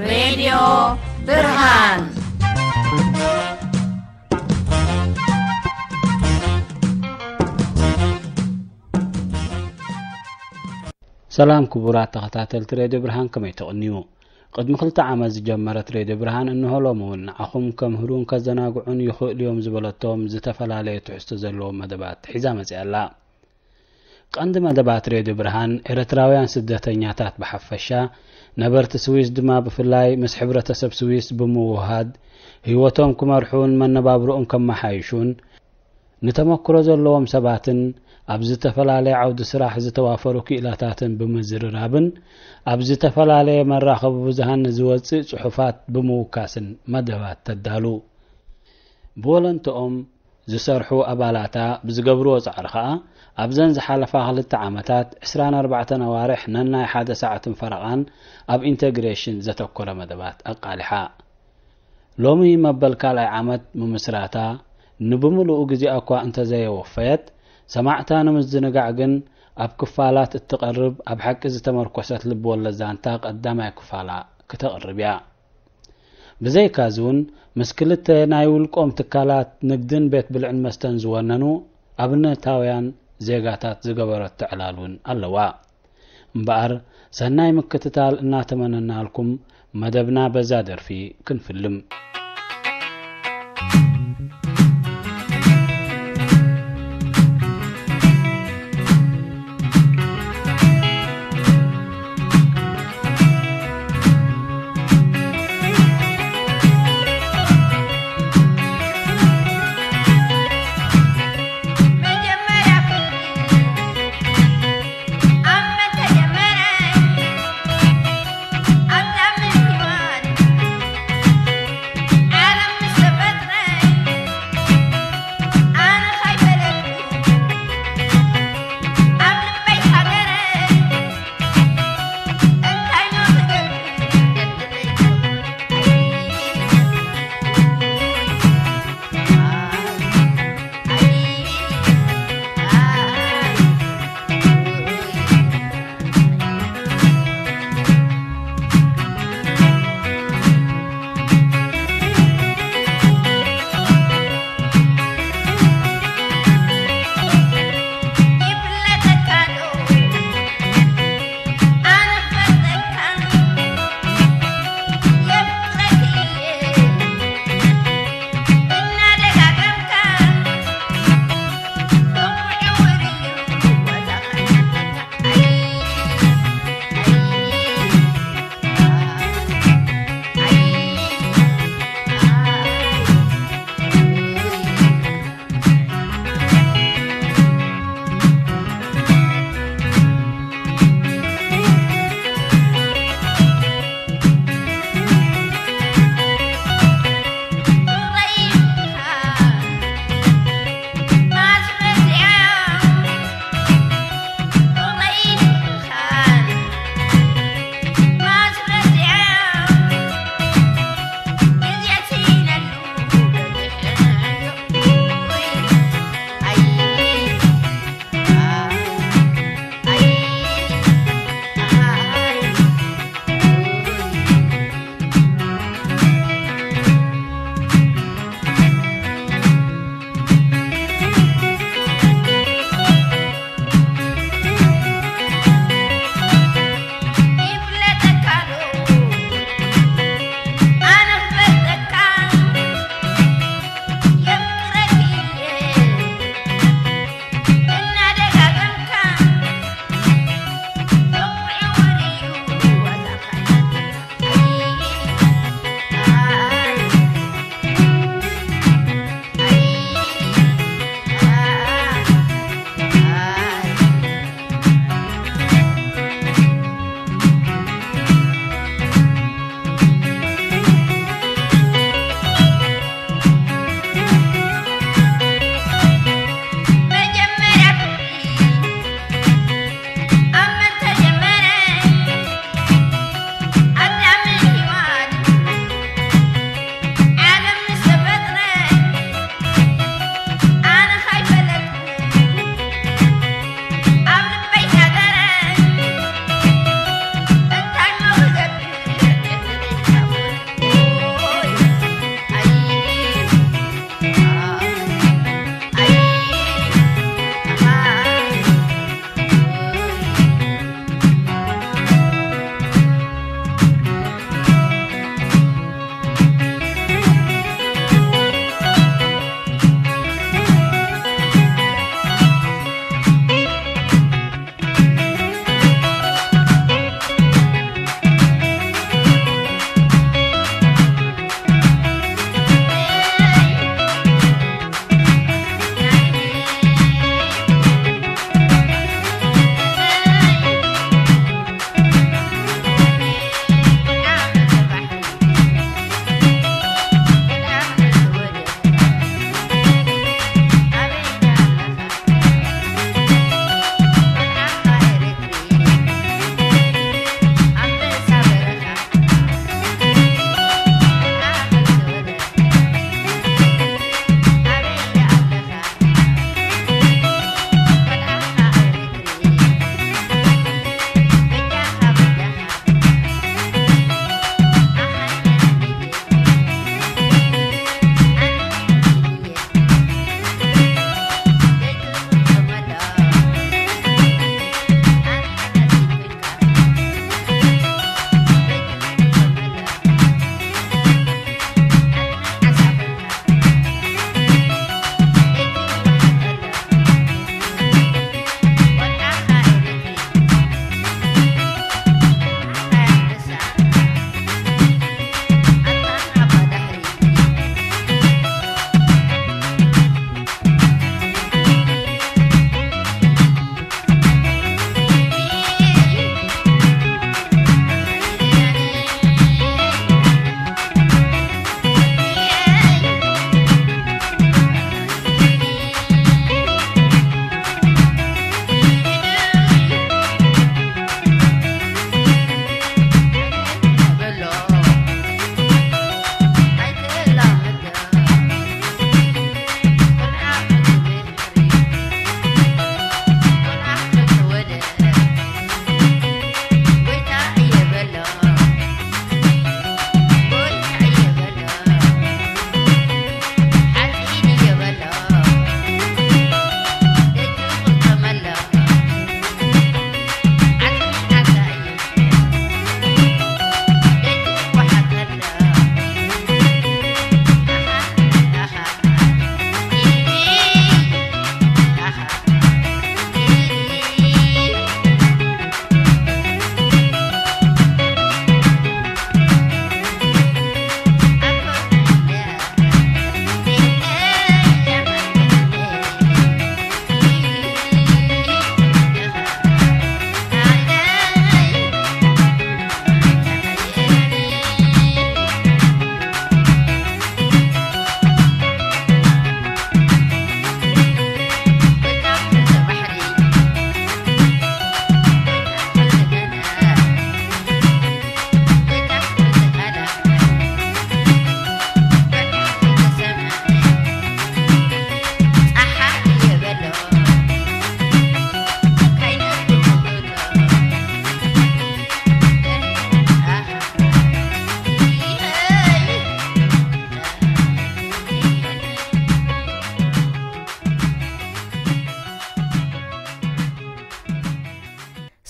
ሬድዮ ብርሃን። ሰላም ክቡራት ተኸታተልቲ ሬድዮ ብርሃን፣ ከመይ ተቕንዩ? ቅድሚ ክልተ ዓመት ዝጀመረት ሬድዮ ብርሃን እንሆ ሎሚ እውን ንዓኹም ከምህሩን ከዘናግዑን ይኽእሉ እዮም ዝበለቶም ዝተፈላለየ ትሕዝቶ ዘለዎም መደባት ሒዛ መጺኣ ኣላ። ቀንዲ መደባት ሬድዮ ብርሃን ኤርትራውያን ስደተኛታት ብሓፈሻ፣ ነበርቲ ስዊስ ድማ ብፍላይ ምስ ሕብረተሰብ ስዊስ ብምውህሃድ ህይወቶም ክመርሑን መነባብሮኦም ከመሓይሹን፣ ንተመክሮ ዘለዎም ሰባትን ኣብ ዝተፈላለየ ዓውዲ ስራሕ ዝተዋፈሩ ክኢላታትን ብምዝርራብን ኣብ ዝተፈላለየ መራኸቢ ብዙሃን ንዝወጽእ ጽሑፋት ብምውካስን መደባት ተዳሉ። ብወለንትኦም ዝሰርሑ ኣባላታ ብዝገብርዎ ጻዕሪ ከኣ ኣብዘን ዝሓለፋ ክልተ ዓመታት ዕስራን ኣርባዕተን ኣዋርሕ ነናይ ሓደ ሰዓትን ፈረቓን ኣብ ኢንተግሬሽን ዘተኮረ መደባት ኣቃሊሓ። ሎሚ መበል ካልኣይ ዓመት ምምስራታ ንብምሉኡ ግዜኣ እኳ እንተዘየወፈየት፣ ሰማዕታ ንምዝንጋዕ ግን ኣብ ክፋላት እትቐርብ ኣብ ሓቂ ዝተመርኮሰት ልብወለድ ዛንታ ቀዳማይ ክፋላ ክተቕርብ እያ። ብዘይካዚ እውን ምስ ክልተ ናይ ውልቆም ትካላት ንግድን ቤት ብልዕን መስተን ዝወነኑ ኣብነታውያን ዜጋታት ዝገበረቶ ዕላል እውን ኣለዋ። እምበኣር ሰናይ ምክትታል እናተመነናልኩም መደብና በዛ ደርፊ ክንፍልም።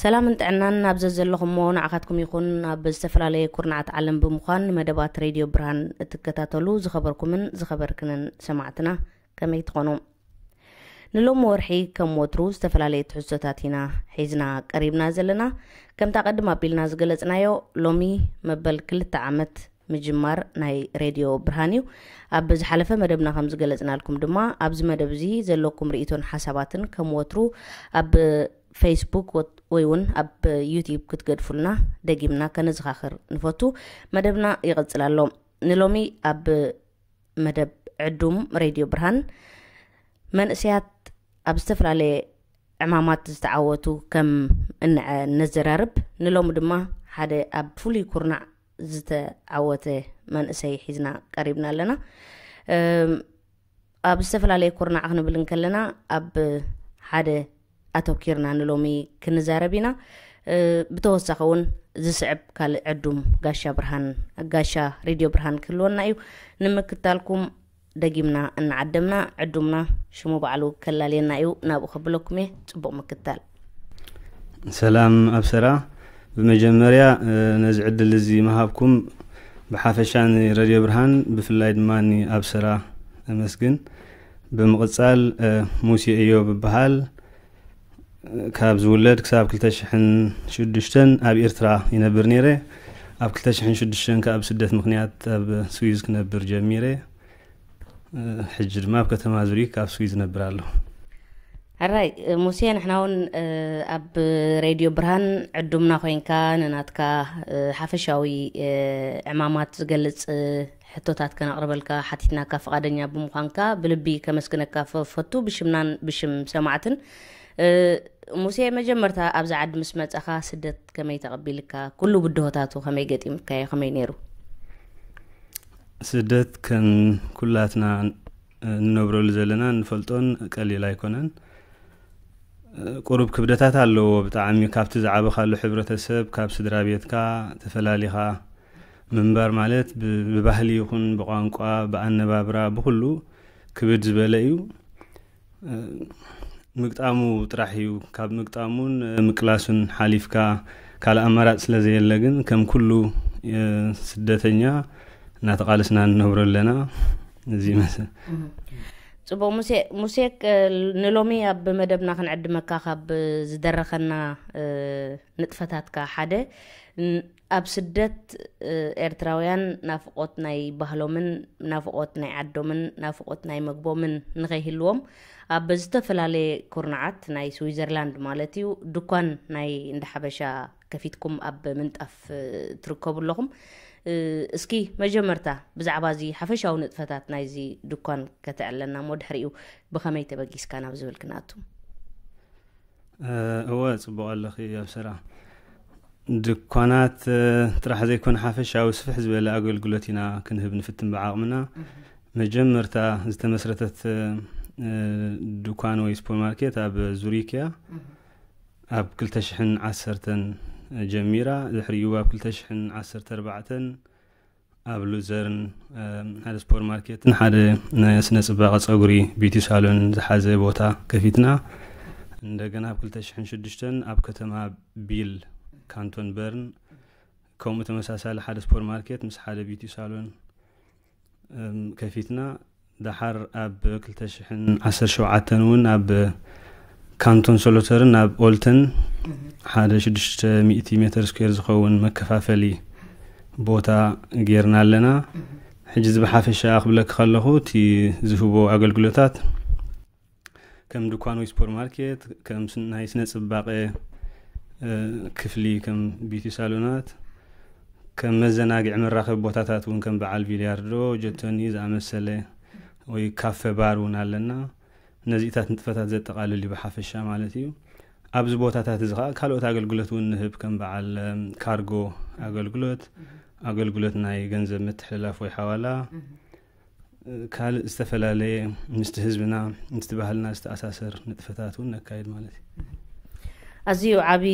ሰላምን ጥዕናን ኣብ ዘዘለኹምዎ ንዓኻትኩም ይኹን። ኣብ ዝተፈላለየ ኩርናዓት ዓለም ብምዃን መደባት ሬድዮ ብርሃን እትከታተሉ ዝኸበርኩምን ዝኸበርክንን ሰማዕትና ከመይ ትኾኑ? ንሎሚ ወርሒ ከም ወትሩ ዝተፈላለየ ትሕዝቶታት ኢና ሒዝና ቀሪብና ዘለና። ከምታ ቀድም ኣቢልና ዝገለጽናዮ፣ ሎሚ መበል ክልተ ዓመት ምጅማር ናይ ሬድዮ ብርሃን እዩ። ኣብ ዝሓለፈ መደብና ከም ዝገለጽናልኩም ድማ፣ ኣብዚ መደብ እዚ ዘለኩም ርእይቶን ሓሳባትን ከም ወትሩ ኣብ ፌስቡክ ወት-፣ ወይ እውን ኣብ ዩቲዩብ ክትገድፉልና ደጊምና ከነዘኻኽር ንፈቱ። መደብና ይቕጽል ኣሎ። ንሎሚ ኣብ መደብ ዕዱም ሬድዮ ብርሃን፣ መንእሰያት ኣብ ዝተፈላለየ ዕማማት ዝተዓወቱ ከም እንዐ ነዘራርብ። ንሎሚ ድማ ሓደ ኣብ ፍሉይ ኩርናዕ ዝተዓወተ መንእሰይ ሒዝና ቀሪብና ኣለና። እም፣ ኣብ ዝተፈላለየ ኩርናዕ ክንብል እንከለና፣ ኣብ ሓደ ኣተኪርና ንሎሚ ክንዛረብ ኢና። እ፣ ብተወሳኺ እውን ዝስዕብ ካልእ ዕዱም ጋሻ ብርሃን፣ ጋሻ ሬድዮ ብርሃን ክህልወና እዩ። ንምክታልኩም ደጊምና እናዓደምና፣ ዕዱምና ሽሙ ባዕሉ ከላልየና እዩ። ናብኡ ከብለኩም እየ። ጽቡቕ ምክታል። ሰላም ኣብሰራ። ብመጀመርያ፣ እ፣ ነዚ ዕድል እዚ ምሃብኩም ብሓፈሻ ንሬድዮ ብርሃን፣ ብፍላይ ድማ ንኣብሰራ እመስግን። ብምቕጻል፣ እ፣ ሙሴ እዮብ እበሃል። ካብ ዝውለድ ክሳብ ክልተ ሽሕን ሽዱሽተን ኣብ ኤርትራ ይነብር ነይረ። ኣብ ክልተ ሽሕን ሽዱሽተን ከኣ ብስደት ምኽንያት ኣብ ስዊዝ ክነብር ጀሚረ። እ፣ ሕጂ ድማ ኣብ ከተማ ዙሪክ ኣብ ስዊዝ እነብር ኣለኹ። ሕራይ፣ ሙሴ፣ ንሕና እውን፣ እ፣ ኣብ ሬድዮ ብርሃን ዕዱምና ኮይንካ ንናትካ፣ እ፣ ሓፈሻዊ፣ እ፣ ዕማማት ዝገልጽ፣ እ፣ ሕቶታት ከነቕርበልካ ሓቲትናካ ፍቓደኛ ብምዃንካ ብልቢ ከመስግነካ ፈ-፣ ፈቱ፣ ብሽምናን ብሽም ሰማዕትን። እ፣ ሙሴ፣ መጀመርታ ኣብዚ ዓዲ ምስ መጻኻ ስደት ከመይ ተቐቢልካ? ኩሉ ብድሆታቱ ከመይ ገጢምካዮ? ከመይ ነይሩ? ስደት ከም ኩላትና እንነብረሉ ዘለና እንፈልጦን ቀሊል ኣይኮነን። ቁሩብ ክብደታት ኣለዎ ብጣዕሚ። ካብቲ ዝዓበኻሉ ሕብረተሰብ፣ ካብ ስድራ ቤትካ ተፈላሊኻ ምንባር ማለት ብ-፣ ብባህሊ ይኹን ብቋንቋ፣ ብኣነባብራ፣ ብኹሉ ክብድ ዝበለ እዩ። ምግጣሙ ጥራሕ እዩ። ካብ ምግጣሙን ምቅላሱን ሓሊፍካ ካልእ ኣማራጭ ስለ ዘየለ ግን ከም ኩሉ፣ እ፣ ስደተኛ እናተቓለስና ንነብሮ ኣለና። እዚ ይመስል። እህ። ጽቡቕ ሙሴ፣ ሙሴ፣ ክ-፣ ንሎሚ ኣብ መደብና ክንዕድመካ ካብ ዝደረኸና፣ እ፣ ንጥፈታትካ ሓደ፣ ን-፣ ኣብ ስደት፣ እ፣ ኤርትራውያን ናፍቖት ናይ ባህሎምን ናፍቖት ናይ ዓዶምን ናፍቖት ናይ መግቦምን ንኸይህልዎም ኣብ ዝተፈላለየ ኩርናዓት ናይ ስዊዘርላንድ ማለት እዩ ድኳን ናይ እንዳ ሓበሻ ከፊትኩም ኣብ ምንጣፍ፣ እ፣ ትርከቡ ኣለኹም። እ፣ እስኪ መጀመርታ ብዛዕባ እዚ ሓፈሻዊ ንጥፈታት ናይዚ ድኳን ከተዕለና እሞ ድሕሪኡ ብኸመይ ተበጊስካ ናብ ዝብል ክንኣቱ። እ፣ እወ፣ ጽቡቕ ኣለኺ ኣብሰራ። ድኳናት፣ እ፣ ጥራሕ ዘይኮነ ሓፈሻዊ ስፍሕ ዝበለ ኣገልግሎት ኢና ክንህብ ንፍትን ብዓቕምና። እህ። መጀመርታ ዝተመስረተት፣ እ፣ ድኳን ወይ ሱፐርማርኬት ኣብ ዙሪክ እያ። እህ። ኣብ ክልተ ሽሕን ዓሰርተን ጀሚራ፣ ድሕሪኡ ኣብ ክልተ ሽሕን ዓሰርተ ኣርባዕተን ኣብ ሉዘርን፣ እ፣ ሓደ ሱፐርማርኬትን ሓደ ናይ ስነ ጽባቐ ጸጉሪ ቢዩቲ ሳሎን ዝሓዘ ቦታ ከፊትና። እንደገና ኣብ ክልተ ሽሕን ሽዱሽተን ኣብ ከተማ ቢል፣ ካንቶን በርን፣ ከምኡ ተመሳሳሊ ሓደ ሱፐርማርኬት ምስ ሓደ ቢዩቲ ሳሎን፣ እም፣ ከፊትና። ደሓር ኣብ ክልተ ሽሕን ዓሰርተ ሸውዓተን እውን ኣብ ካንቶን ሶሎተርን ኣብ ኦልተን እህ። ሓደ ሽዱሽተ ሚእቲ ሜትር ስኩዌር ዝኸውን መከፋፈሊ ቦታ ጌርና ኣለና። እህ። ሕጂ እዚ ብሓፈሻ ክብለኪ ከለኹ፣ እቲ ዝህቦ ኣገልግሎታት ከም ድኳን ወይ ሱፐርማርኬት፣ ከም ስ-፣ ናይ ስነ ጽባቐ፣ እ፣ ክፍሊ፣ ከም ቢዩቲ ሳሎናት፣ ከም መዘናግዒ መራኸቢ ቦታታት እውን ከም በዓል ቢልያርዶ፣ ጀቶኒ ዝኣመሰለ ወይ ካፈ ባር እውን ኣለና። ነዚታት ንጥፈታት ዘጠቓልል እዩ ብሓፈሻ ማለት እዩ። ኣብዚ ቦታታት እዚ ኸኣ ካልኦት ኣገልግሎት እውን ንህብ፣ ከም በዓል፣ እም፣ ካርጎ ኣገልግሎት፣ ኣገልግሎት ናይ ገንዘብ ምትሕልላፍ ወይ ሓዋላ፣ ካልእ ዝተፈላለየ ምስቲ ህዝብና፣ ምስቲ ባህልና ዝተኣሳሰር ንጥፈታት እውን ነካይድ ማለት እዩ። ኣዝዩ ዓቢ፣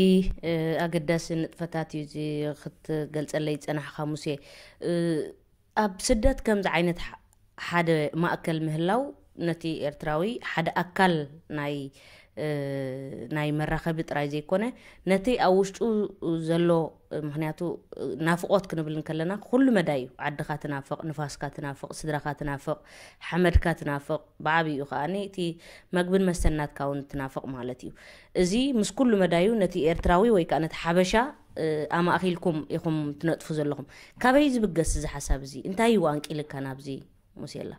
እ፣ ኣገዳሲ ንጥፈታት እዩ እዚ ክትገልጸለይ ዝጸናሕካ ሙሴ። እ፣ ኣብ ስደት ከምዚ ዓይነት ሓ-፣ ሓደ ማእከል ምህላው ነቲ ኤርትራዊ ሓደ ኣካል ናይ፣ ናይ መራኸቢ ጥራይ ዘይኮነ፣ ነቲ ኣብ ውሽጡ ዘሎ፣ ምክንያቱ ናፍቆት ክንብል እንከለና ኩሉ መዳይ እዩ። ዓድኻ ትናፍቕ፣ ንፋስካ ትናፍቕ፣ ስድራኻ ትናፍቕ፣ ሓመድካ ትናፍቕ፣ ብዓብይኡ ከዓኒ እቲ መግብን መስተን ናትካ እውን ትናፍቕ ማለት እዩ። እዚ ምስ ኩሉ መዳዩ ነቲ ኤርትራዊ ወይ ከዓ ነቲ ሓበሻ ኣማእኪልኩም ኢኹም ትነጥፉ ዘለኹም። ካበይ ዝብገስ እዚ ሓሳብ እዚ? እንታይ እዩ ኣንቂልካ ናብዚ? ሙሴላ።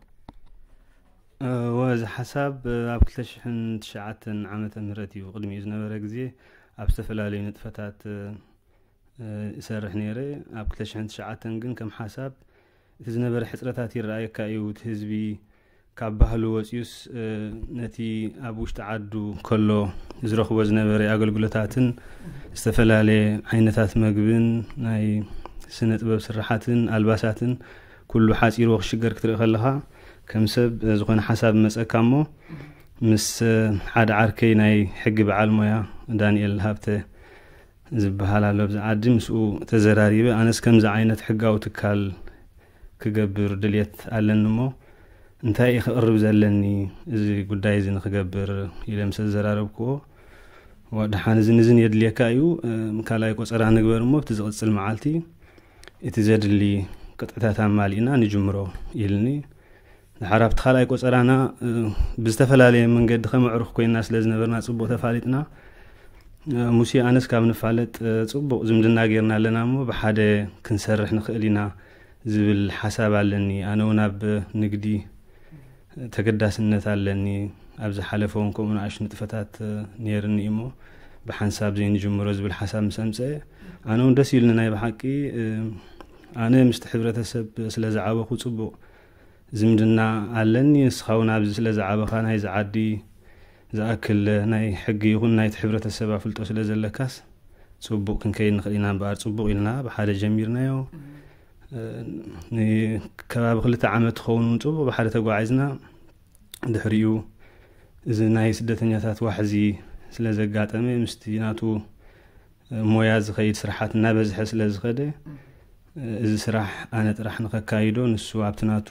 ወዚ ሓሳብ ኣብ ክልተ ሽሕን ትሽዓተን ዓመተ ምህረት እዩ። ቅድሚኡ ዝነበረ ግዜ ኣብ ዝተፈላለዩ ንጥፈታት ይሰርሕ ነይረ። ኣብ ክልተ ሽሕን ትሽዓተን ግን ከም ሓሳብ እቲ ዝነበረ ሕፅረታት ይረኣየካ እዩ። እቲ ህዝቢ ካብ ባህሉ ወፂኡስ ነቲ ኣብ ውሽጢ ዓዱ ከሎ ዝረኽቦ ዝነበረ ኣገልግሎታትን ዝተፈላለየ ዓይነታት መግብን ናይ ስነ ጥበብ ስራሓትን ኣልባሳትን ኩሉ ሓፂርዎ ክሽገር ክትርኢ ከለኻ ከም ሰብ ዝኾነ ሓሳብ መፀካ እሞ ምስ ሓደ ዓርከይ ናይ ሕጊ በዓል ሞያ ዳንኤል ሃብተ ዝበሃል ኣሎ ኣብዚ ዓዲ ምስኡ ተዘራሪበ ኣነስ ከምዚ ዓይነት ሕጋዊ ትካል ክገብር ድልየት ኣለኒ እሞ እንታይ እዩ ክቕርብ ዘለኒ እዚ ጉዳይ እዚ ንክገብር ኢለ ምስ ዘራረብክዎ ወድሓን እዚ ንዝን የድልየካ እዩ ካልኣይ ቆፀራ ንግበር እሞ ብቲ ዝቕፅል መዓልቲ እቲ ዘድሊ ቅጥዕታት ኣማሊእና ንጅምሮ ኢልኒ ድሓር ኣብቲ ካልኣይ ቆፀራና ብዝተፈላለየ መንገዲ ከመዕሩኽ ኮይና ስለ ዝነበርና ፅቡቕ ተፋሊጥና ሙሴ ኣነስ ካብ ንፋለጥ ፅቡቕ ዝምድና ጌርና ኣለና እሞ ብሓደ ክንሰርሕ ንኽእል ኢና ዝብል ሓሳብ ኣለኒ ኣነ እውን ኣብ ንግዲ ተገዳስነት ኣለኒ ኣብ ዝሓለፈ እውን ከምኡ ንኣሽ ንጥፈታት ነይርኒ እሞ ብሓንሳብ ዘይንጅምሮ ዝብል ሓሳብ ምስ ኣምፀአ ኣነ እውን ደስ ኢልኒ ናይ ብሓቂ ኣነ ምስቲ ሕብረተሰብ ስለ ዝዓበኹ ፅቡቕ ዝምድና ኣለኒ ንስኻ እውን ኣብዚ ስለ ዝዓበኻ ናይዚ ዓዲ ዝኣክል ናይ ሕጊ ይኹን ናይቲ ሕብረተሰብ ኣፍልጦ ስለ ዘለካስ ፅቡቕ ክንከይድ ንኽእል ኢና እምበኣር ፅቡቕ ኢልና ብሓደ ጀሚርናዮ ንከባቢ ክልተ ዓመት ትኸውን እውን ፅቡቕ ብሓደ ተጓዒዝና ድሕሪኡ እዚ ናይ ስደተኛታት ዋሕዚ ስለ ዘጋጠመ ምስቲ ናቱ ሞያ ዝኸይድ ስራሓት እናበዝሐ ስለ ዝኸደ እዚ ስራሕ ኣነ ጥራሕ ንኸካይዶ ንሱ ኣብቲ ናቱ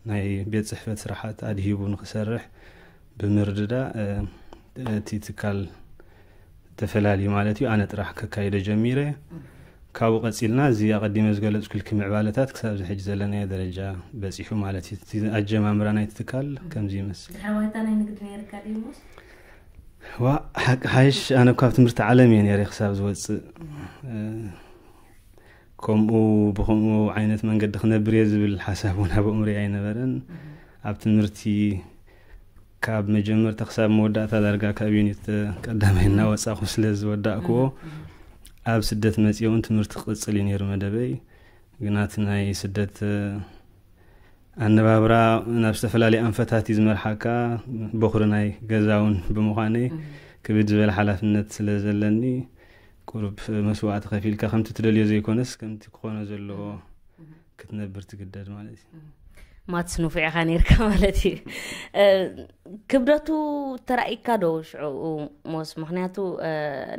ናይ ቤት ፅሕፈት ስራሓት ኣድሂቡ ንክሰርሕ ብምርድዳ እቲ ትካል ተፈላልዩ ማለት እዩ ኣነ ጥራሕ ከካይዶ ጀሚረ ካብኡ ቀፂልና እዚ ኣቐዲመ ዝገለፅኩልኪ ምዕባለታት ክሳብ እዚ ሕጂ ዘለናዮ ደረጃ በፂሑ ማለት እዩ እቲ ኣጀማምራ ናይቲ ትካል ከምዚ ይመስል ድሕሪ ዋይታ ናይ ንግዲ ነይርካ ድዩ ሞስ ዋ ሓቂ ሓይሽ ኣነ ካብ ትምህርቲ ዓለም እየ ነይረ ክሳብ ዝወፅእ ከምኡ ብከምኡ ዓይነት መንገዲ ክነብር እየ ዝብል ሓሳብ እውን ኣብ ኣእምሮይ ኣይነበረን ኣብ ትምህርቲ ካብ መጀመርታ ክሳብ መወዳእታ ዳርጋ ካብ ዩኒት ቀዳማይ እናወፃኹ ስለ ዝወዳእክዎ ኣብ ስደት መፅየ እውን ትምህርቲ ክቕፅል እዩ ነይሩ መደበይ ግና እቲ ናይ ስደት ኣነባብራ ናብ ዝተፈላለየ ኣንፈታት እዩ ዝመርሓካ በኹሪ ናይ ገዛ እውን ብምዃነይ ክብድ ዝበለ ሓላፍነት ስለ ዘለኒ ቁሩብ መስዋእቲ ከፊልካ ከምቲ ትደልዮ ዘይኮነስ ከምቲ ክኾኖ ዘለዎ ክትነብር ትግደድ ማለት እዩ ማትስ ንፉዕ ኢኻ ነርካ ማለት እዩ ክብደቱ ተራእይካ ዶ ሽዑ ሞስ ምክንያቱ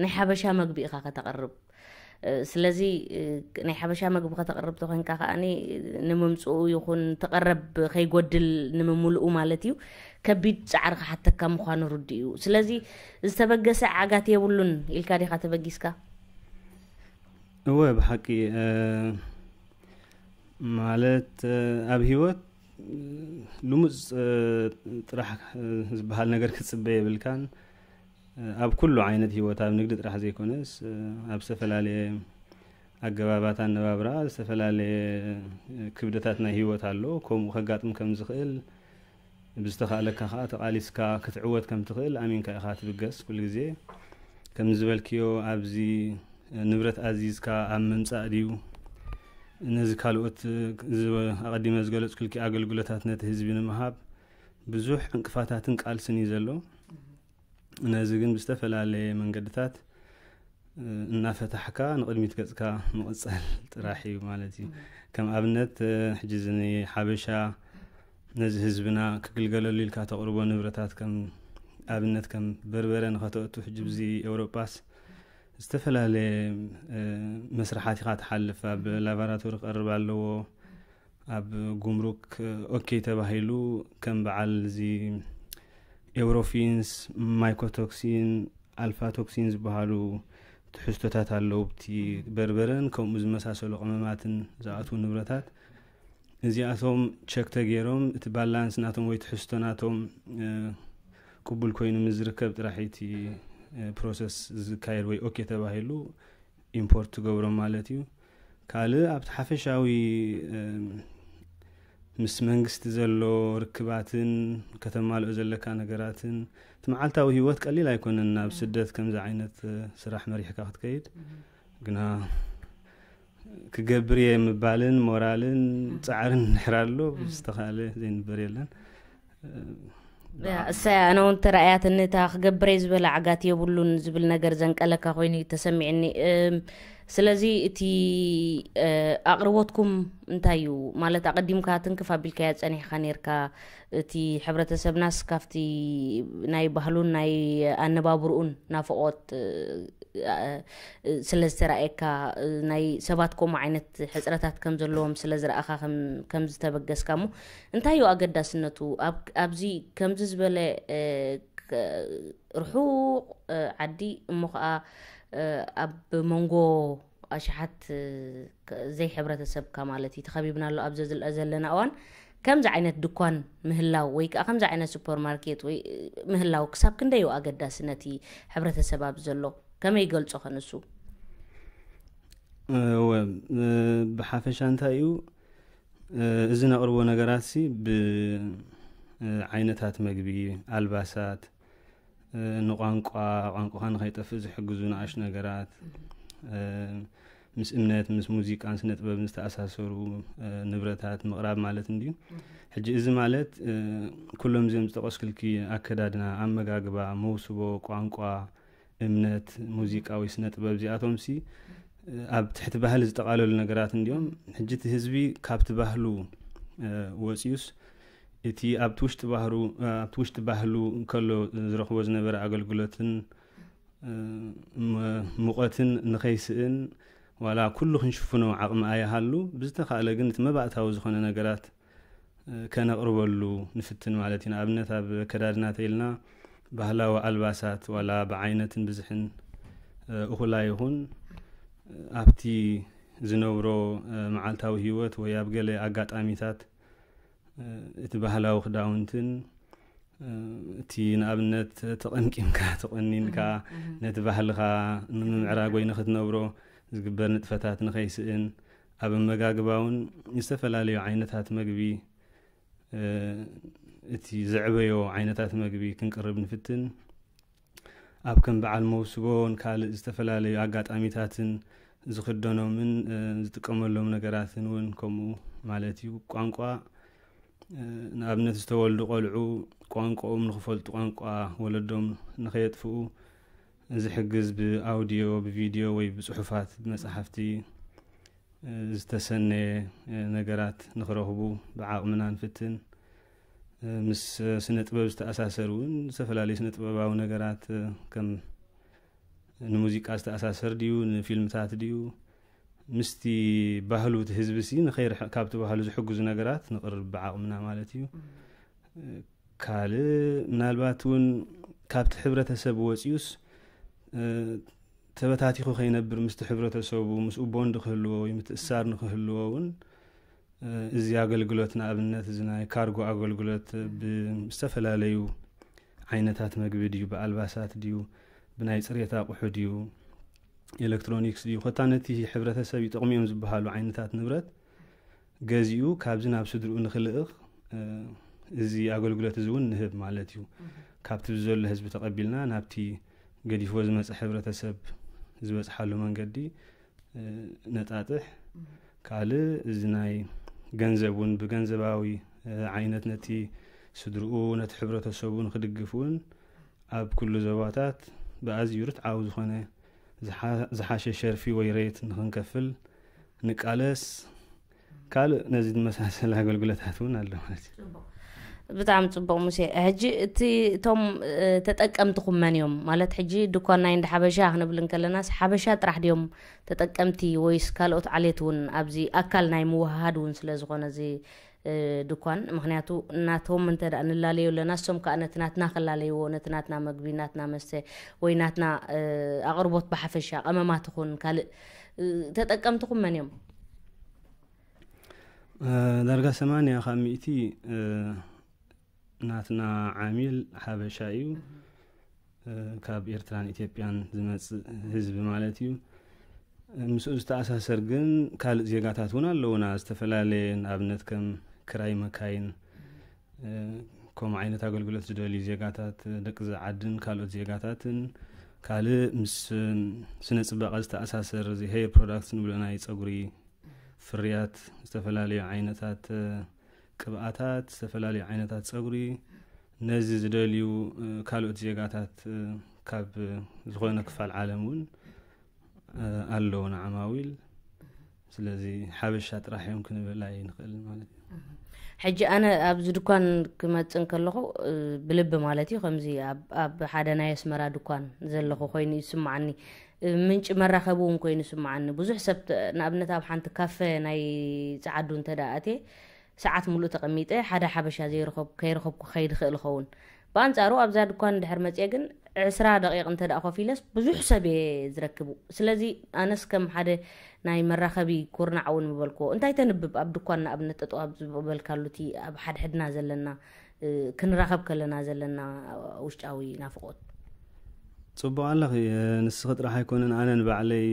ናይ ሓበሻ መግቢ ኢኻ ከተቕርብ ስለዚ ናይ ሓበሻ መግቢ ከተቕርብ ተኮንካ ከዓኒ ንምምፅኡ ይኹን ተቐረብ ከይጎድል ንምምልኡ ማለት እዩ ከቢድ ፃዕሪ ክሓተካ ምዃኑ ርዱ እዩ ስለዚ ዝተበገሰ ዓጋት የብሉን ኢልካ ዲኻ ተበጊስካ እወ ብሓቂ ማለት ኣብ ህይወት ልሙፅ ጥራሕ ዝበሃል ነገር ክትፅበ የብልካን ኣብ ኩሉ ዓይነት ህይወት ኣብ ንግዲ ጥራሕ ዘይኮነስ ኣብ ዝተፈላለየ ኣገባባት ኣነባብራ ዝተፈላለየ ክብደታት ናይ ህይወት ኣሎ ከምኡ ከጋጥም ከም ዝኽእል ብዝተኻእለካ ከዓ ተቓሊስካ ክትዕወት ከም ትኽእል ኣሚንካ ኢኻ ትብገስ ኩሉ ግዜ ከም ዝበልክዮ ኣብዚ ንብረት ኣዚዝካ ኣብ ምምፃእ ድዩ ነዚ ካልኦት ኣቐዲመ ዝገለፅኩልኪ ኣገልግሎታት ነቲ ህዝቢ ንምሃብ ብዙሕ ዕንቅፋታትን ቃልስን እዩ ዘሎ ነዚ ግን ብዝተፈላለየ መንገድታት እናፈታሕካ ንቕድሚት ገፅካ ምቕፃል ጥራሕ እዩ ማለት እዩ ከም ኣብነት ሕጂ እዚ ሓበሻ ነዚ ህዝብና ክግልገለሉ ኢልካ ተቕርቦ ንብረታት ከም ኣብነት ከም በርበረ ንኸተእቱ ሕጂ ብዚ ኤውሮጳስ ዝተፈላለየ መስራሓት ኢኻ ትሓልፍ ኣብ ላቦራቶሪ ክቐርብ ኣለዎ ኣብ ጉምሩክ ኦኬ ተባሂሉ ከም በዓል እዚ ኤውሮፊንስ፣ ማይኮቶክሲን፣ ኣልፋቶክሲን ዝበሃሉ ትሕዝቶታት ኣለዉ። ኣብቲ በርበረን ከምኡ ዝመሳሰሉ ቀመማትን ዝኣትዉ ንብረታት እዚኣቶም ቸክ ተገይሮም እቲ ባላንስ ናቶም ወይ ትሕዝቶ ናቶም ቅቡል ኮይኑ ምስ ዝርከብ ጥራሕ እቲ ፕሮሰስ ዝካየድ ወይ ኦኬ ተባሂሉ ኢምፖርት ትገብሮም ማለት እዩ። ካልእ ኣብቲ ሓፈሻዊ ምስ መንግስቲ ዘሎ ርክባትን ከተማልኦ ዘለካ ነገራትን እቲ መዓልታዊ ህይወት ቀሊል ኣይኮነን። ናብ ስደት ከምዚ ዓይነት ስራሕ መሪሕካ ክትከይድ ግና ክገብር እየ ምባልን ሞራልን ፃዕርን እንድሕር ኣሎ ዝተኻለ ዘይንበር የለን። እሳያ ኣነ እውን ተረኣያትኒ እታ ክገብረ ዝበለ ዓጋት የብሉን ዝብል ነገር ዘንቀለካ ኮይኑ ተሰሚዕኒ። ስለዚ እቲ ኣቕርቦትኩም እንታይ እዩ ማለት ኣቐዲምካ ትንክፍ ኣቢልካያ ፀኒሕካ ነርካ። እቲ ሕብረተሰብናስ ካብቲ ናይ ባህሉን ናይ ኣነባብርኡን ናፍቖት ስለ ዝተረኣየካ፣ ናይ ሰባት ከምኡ ዓይነት ሕፅረታት ከም ዘለዎም ስለ ዝረኣኻ ከም ዝተበገስካ እሞ እንታይ እዩ ኣገዳስነቱ ኣብዚ ከምዚ ዝበለ ርሑቕ ዓዲ እሞ ከዓ ኣብ መንጎ ኣሽሓት ዘይሕብረተሰብካ ማለት እዩ ተኸቢብና ኣሎ ኣብዚ ዘለና እዋን ከምዚ ዓይነት ድኳን ምህላው ወይ ከዓ ከምዚ ዓይነት ሱፐርማርኬት ወይ ምህላው ክሳብ ክንደይ እዩ ኣገዳሲ ነቲ ሕብረተሰብ ኣብ ዘሎ ከመይ ይገልጾ ከንሱ? እወ ብሓፈሻ እንታይ እዩ እዚ ነቕርቦ ነገራት ሲ ብዓይነታት መግቢ፣ ኣልባሳት፣ ንቋንቋ ቋንቋኻ ንኸይጠፍእ ዝሕግዙ ንኣሽ ነገራት ምስ እምነት ምስ ሙዚቃን ስነ ጥበብን ዝተኣሳሰሩ ንብረታት ምቕራብ ማለት እንድዩ። ሕጂ እዚ ማለት ኩሎም እዚኦም ዝጠቐስክልኪ ኣከዳድና፣ ኣመጋግባ፣ መውስቦ፣ ቋንቋ፣ እምነት፣ ሙዚቃ ወይ ስነ ጥበብ እዚኣቶም ሲ ኣብ ትሕቲ ባህሊ ዝጠቓለሉ ነገራት እንድዮም። ሕጂ እቲ ህዝቢ ካብቲ ባህሉ ወፂዩስ እቲ ኣብቲ ውሽጢ ባህሩ ኣብቲ ውሽጢ ባህሉ ከሎ ዝረኽቦ ዝነበረ ኣገልግሎትን ሙቐትን ንኸይስእን ዋላ ኩሉ ክንሽፍኖ ዓቕሚ ኣይሃሉ ብዝተኻእለ ግን እቲ መባእታዊ ዝኾነ ነገራት ከነቕርበሉ ንፍትን ማለት እዩ። ንኣብነት ኣብ ኣከዳድና ተኢልና ባህላዊ ኣልባሳት ዋላ ብዓይነትን ብዝሕን እኹላ ይኹን ኣብቲ ዝነብሮ መዓልታዊ ህይወት ወይ ኣብ ገለ ኣጋጣሚታት እቲ ባህላዊ ክዳውንትን እቲ ንኣብነት ተቐምቂምካ ተቐኒንካ ነቲ ባህልኻ ንምምዕራግ ወይ ንክትነብሮ ዝግበር ንጥፈታት ንኸይስእን ኣብ ኣመጋግባ እውን ዝተፈላለዩ ዓይነታት መግቢ እቲ ዘዕበዮ ዓይነታት መግቢ ክንቅርብ ንፍትን። ኣብ ከም በዓል መውስቦን ካልእ ዝተፈላለዩ ኣጋጣሚታትን ዝኽደኖምን ዝጥቀመሎም ነገራትን እውን ከምኡ ማለት እዩ። ቋንቋ ንኣብነት ዝተወልዱ ቆልዑ ቋንቋኦም ንክፈልጡ ቋንቋ ወለዶም ንኸየጥፍኡ ዝሕግዝ ብኣውዲዮ ብቪድዮ ወይ ብፅሑፋት ብመፅሓፍቲ ዝተሰነየ ነገራት ንክረኽቡ ብዓቕምና ንፍትን። ምስ ስነ ጥበብ ዝተኣሳሰሩ እውን ዝተፈላለዩ ስነ ጥበባዊ ነገራት ከም ንሙዚቃ ዝተኣሳሰር ድዩ ንፊልምታት ድዩ ምስቲ ባህሉ እቲ ህዝቢ ሲ ንኸይርሕቕ ካብቲ ባህሉ ዝሕግዙ ነገራት ንቕርብ ብዓቕምና ማለት እዩ። ካልእ ምናልባት እውን ካብቲ ሕብረተሰብ ወፂኡስ ተበታቲኹ ከይነብር ምስቲ ሕብረተሰቡ ምስኡ ቦንድ ክህልዎ ወይ ምትእሳር ንክህልዎ እውን እዚ ኣገልግሎት ንኣብነት እዚ ናይ ካርጎ ኣገልግሎት ብዝተፈላለዩ ዓይነታት መግቢ ድዩ ብኣልባሳት ድዩ ብናይ ፅሬት ኣቑሑ ድዩ ኤሌክትሮኒክስ ድዩ ኮታ ነቲ ሕብረተሰብ ይጠቕሙ እዮም ዝበሃሉ ዓይነታት ንብረት ገዚኡ ካብዚ ናብ ስድርኡ ንክልእኽ እዚ ኣገልግሎት እዚ እውን ንህብ ማለት እዩ። ካብቲ ዘሎ ህዝቢ ተቐቢልና ናብቲ ገዲፍዎ ዝመፀ ሕብረተሰብ ዝበፅሓሉ መንገዲ ነጣጥሕ። ካልእ እዚ ናይ ገንዘብ እውን ብገንዘባዊ ዓይነት ነቲ ስድርኡ ነቲ ሕብረተሰቡ ንክድግፍ እውን ኣብ ኩሉ ዞባታት ብኣዝዩ ርትዓዊ ዝኾነ ዝሓሸ ሸርፊ ወይ ሬት ንክንከፍል ንቃለስ። ካልእ ነዚ ዝመሳሰል ኣገልግሎታት እውን ኣሎ ማለት እዩ። ብጣዕሚ ፅቡቕ ሙሴ። ሕጂ እቲ እቶም ተጠቀምትኹም መን እዮም ማለት ሕጂ ድኳን ናይ እንዳ ሓበሻ ክንብል እንከለናስ ሓበሻ ጥራሕ ድዮም ተጠቀምቲ ወይስ ካልኦት ዓሌት እውን ኣብዚ ኣካል ናይ ምውሃሃድ እውን ስለ ዝኾነ እዚ ድኳን። ምክንያቱ ናቶም እንተ ደኣ ንላለዮ ኣለና፣ እሶም ከኣ ነቲ ናትና ክላለይዎ፣ ነቲ ናትና መግቢ፣ ናትና መስተ ወይ ናትና ኣቕርቦት ብሓፈሻ፣ ቀመማት ይኹን ካልእ ተጠቀምትኹም መን እዮም? ዳርጋ ሰማንያ ካብ ሚእቲ ናትና ዓሚል ሓበሻ እዩ። ካብ ኤርትራን ኢትዮጵያን ዝመጽእ ህዝቢ ማለት እዩ። ምስኡ ዝተኣሳሰር ግን ካልእ ዜጋታት እውን ኣለውና። ዝተፈላለየ፣ ንኣብነት ከም ክራይ መካይን፣ ከምኡ ዓይነት ኣገልግሎት ዝደልዩ ዜጋታት፣ ደቂ ዓድን ካልኦት ዜጋታትን፣ ካልእ ምስ ስነ ጽባቐ ዝተኣሳሰር፣ እዚ ሄር ፕሮዳክትስ ንብሎ ናይ ጸጉሪ ፍርያት፣ ዝተፈላለዩ ዓይነታት ቅብኣታት፣ ዝተፈላለዩ ዓይነታት ጸጉሪ፣ ነዚ ዝደልዩ ካልኦት ዜጋታት ካብ ዝኾነ ክፋል ዓለም እውን ኣለውና ዓማዊል። ስለዚ ሓበሻ ጥራሕ እዮም ክንብል ኣይንኽእልን ማለት እዩ። ሕጂ ኣነ ኣብዚ ድኳን ክመጽእ እንከለኹ ብልቢ ማለት እዩ፣ ከምዚ ኣብ ሓደ ናይ ኣስመራ ድኳን ዘለኹ ኮይኑ ይስምዓኒ። ምንጪ መራኸቢ እውን ኮይኑ ይስምዓኒ። ብዙሕ ሰብ ንኣብነት ኣብ ሓንቲ ካፈ ናይ ጸዓዱ እንተ ደኣ ኣትየ፣ ሰዓት ሙሉእ ተቐሚጠ ሓደ ሓበሻ ዘይረኸብ ከይረኸብኩ ክኸይድ ይኽእል ይኸውን። ብኣንጻሩ ኣብዛ ድኳን እንድሕር መጽየ ግን ዕስራ ደቂቕ እንተ ደኣ ኮፍ ኢለስ ብዙሕ ሰብ እየ ዝረክቡ። ስለዚ ኣነስ ከም ሓደ ናይ መራኸቢ ኩርናዕ እውን ምበልክዎ። እንታይ ተንብብ ኣብ ድኳን ንኣብነት ጠጠው ኣብ ዝበልካሉ እቲ ኣብ ሓድሕድና ዘለና ክንራኸብ ከለና ዘለና ውሽጣዊ ናፍቖት? ጽቡቕ ኣለኺ። ንስኺ ጥራሕ ኣይኮነን፣ ኣነ ንባዕለይ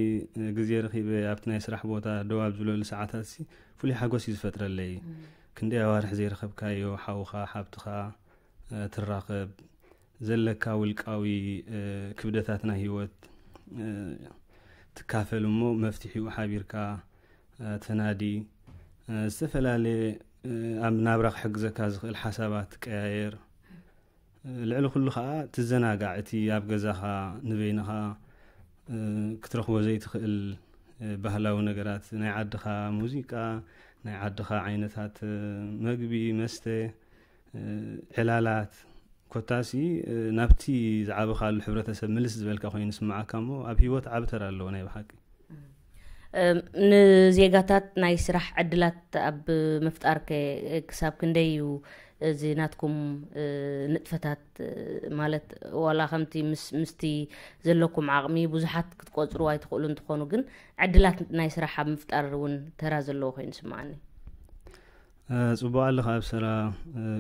ግዜ ረኺበ ኣብቲ ናይ ስራሕ ቦታ ደው ኣብ ዝብለሉ ሰዓታት ሲ ፍሉይ ሓጎስ እዩ ዝፈጥረለይ። ክንደይ ኣዋርሕ ዘይረኸብካዮ ሓውኻ ሓብትኻ ትራኸብ፣ ዘለካ ውልቃዊ ክብደታት ናይ ህይወት ትካፈል እሞ መፍትሒኡ ሓቢርካ ተናዲ፣ ዝተፈላለየ ኣብ ናብራ ክሕግዘካ ዝኽእል ሓሳባት ትቀያየር። ልዕሊ ኩሉ ከዓ ትዘናጋዕ። እቲ ኣብ ገዛኻ ንበይንኻ ክትረኽቦ ዘይትኽእል ባህላዊ ነገራት፣ ናይ ዓድኻ ሙዚቃ፣ ናይ ዓድኻ ዓይነታት መግቢ፣ መስተ፣ ዕላላት፣ ኮታሲ ናብቲ ዝዓበኻሉ ሕብረተሰብ ምልስ ዝበልካ ኮይኑ ይስምዓካ እሞ ኣብ ህይወት ዓቢ ተራ ኣለዎ ናይ ብሓቂ። ንዜጋታት ናይ ስራሕ ዕድላት ኣብ ምፍጣር ከ ክሳብ ክንደይ እዩ እዚ ናትኩም ንጥፈታት? ማለት ዋላ ከምቲ ምስ ምስቲ ዘለኩም ዓቕሚ ብዙሓት ክትቆጽሩ ኣይትኽእሉ እንትኾኑ ግን ዕድላት ናይ ስራሕ ኣብ ምፍጣር እውን ተራ ዘለዎ ኮይኑ ይስምዓኒ። ጽቡቕ ኣለኻ ኣብ ሰራ።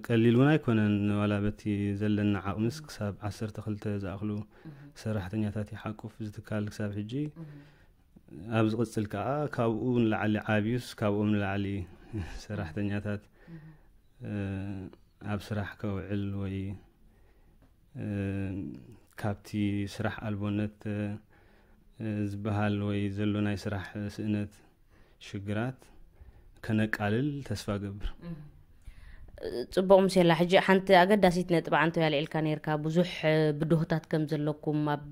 ቀሊል እውን ኣይኮነን፣ ዋላ በቲ ዘለና ዓቕምስ ክሳብ ዓሰርተ ክልተ ዝኣኽሉ ሰራሕተኛታት ይሓቁፍ እዚ ትካል ክሳብ ሕጂ። ኣብ ዝቕጽል ከዓ ካብኡ ንላዕሊ ዓብዩስ ካብኦም ንላዕሊ ሰራሕተኛታት ኣብ ስራሕ ከውዕል ወይ ካብቲ ስራሕ ኣልቦነት ዝበሃል ወይ ዘሎ ናይ ስራሕ ስእነት ሽግራት ከነቃልል ተስፋ ገብር። ጽቡቕ ምሴላ። ሕጂ ሓንቲ ኣገዳሲት ነጥቢ ዓንቶ ያልዒልካ ነርካ። ብዙሕ ብድሆታት ከም ዘለኩም ኣብ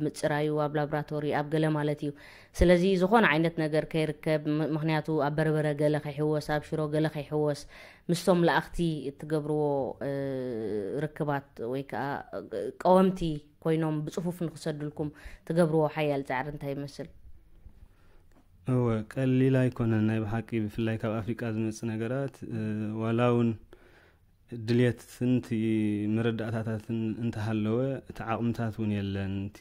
ምጽራዩ ኣብ ላብራቶሪ ኣብ ገለ ማለት እዩ። ስለዚ ዝኾነ ዓይነት ነገር ከይርከብ ምክንያቱ ኣብ በርበረ ገለ ከይሕወስ ኣብ ሽሮ ገለ ከይሕወስ ምስቶም ለኣኽቲ እትገብርዎ ርክባት ወይ ከዓ ቀወምቲ ኮይኖም ብፅፉፍ ንክሰዱልኩም ትገብርዎ ሓያል ፃዕሪ እንታይ ይመስል? እወ፣ ቀሊል ኣይኮነን ናይ ብሓቂ። ብፍላይ ካብ ኣፍሪቃ ዝመፅእ ነገራት ዋላ እውን ድልየትን እቲ መረዳእታታትን እንተሃለወ እቲ ዓቕምታት እውን የለን። እቲ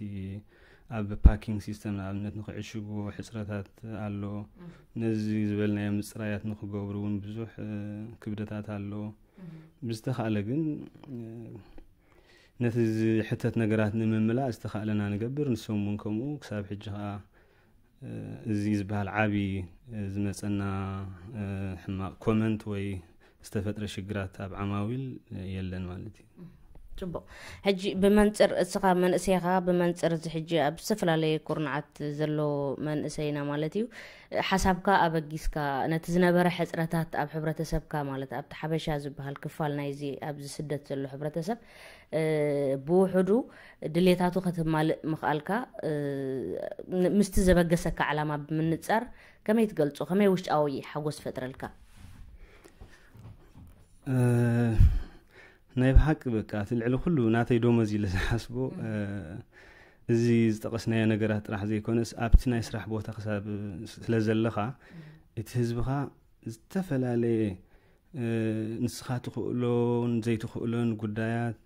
ኣብ ፓኪንግ ሲስተም ንኣብነት ንክዕሽጉ ሕፅረታት ኣሎ። ነዚ ዝበልናዮ ምፅራያት ንክገብሩ እውን ብዙሕ ክብደታት ኣሎ። ብዝተኻእለ ግን ነቲ ዝሕተት ነገራት ንምምላእ ዝተኻእለና ንገብር። ንሶም እውን ከምኡ ክሳብ ሕጂ ከዓ እዚ ዝበሃል ዓቢ ዝመፀና ሕማቕ ኮመንት ወይ ዝተፈጥረ ሽግራት ኣብ ዓማዊል የለን ማለት እዩ። ፅቡቕ። ሕጂ ብመንፅር እስኻ መንእሰይኻ ብመንፅር እዚ ሕጂ ኣብ ዝተፈላለየ ኩርናዓት ዘሎ መንእሰይና ማለት እዩ ሓሳብካ ኣበጊስካ ነቲ ዝነበረ ሕፅረታት ኣብ ሕብረተሰብካ ማለት ኣብቲ ሓበሻ ዝበሃል ክፋል ናይዚ ኣብዚ ስደት ዘሎ ሕብረተሰብ ብውሕዱ ድሌታቱ ከተማልእ ምኽኣልካ ምስቲ ዘበገሰካ ዓላማ ብምንፃር ከመይ ትገልፆ? ከመይ ውሽጣዊ ሓጎስ ፈጥረልካ? ናይ ብሓቂ በቃ እቲ ልዕሊ ኩሉ ናተይ ደሞዝ ኢለ ዝሓስቦ እዚ ዝጠቐስናዮ ነገራት ጥራሕ ዘይኮነስ ኣብቲ ናይ ስራሕ ቦታ ክሳብ ስለ ዘለኻ እቲ ህዝብኻ ዝተፈላለየ ንስኻ ትኽእሎን ዘይትኽእሎን ጉዳያት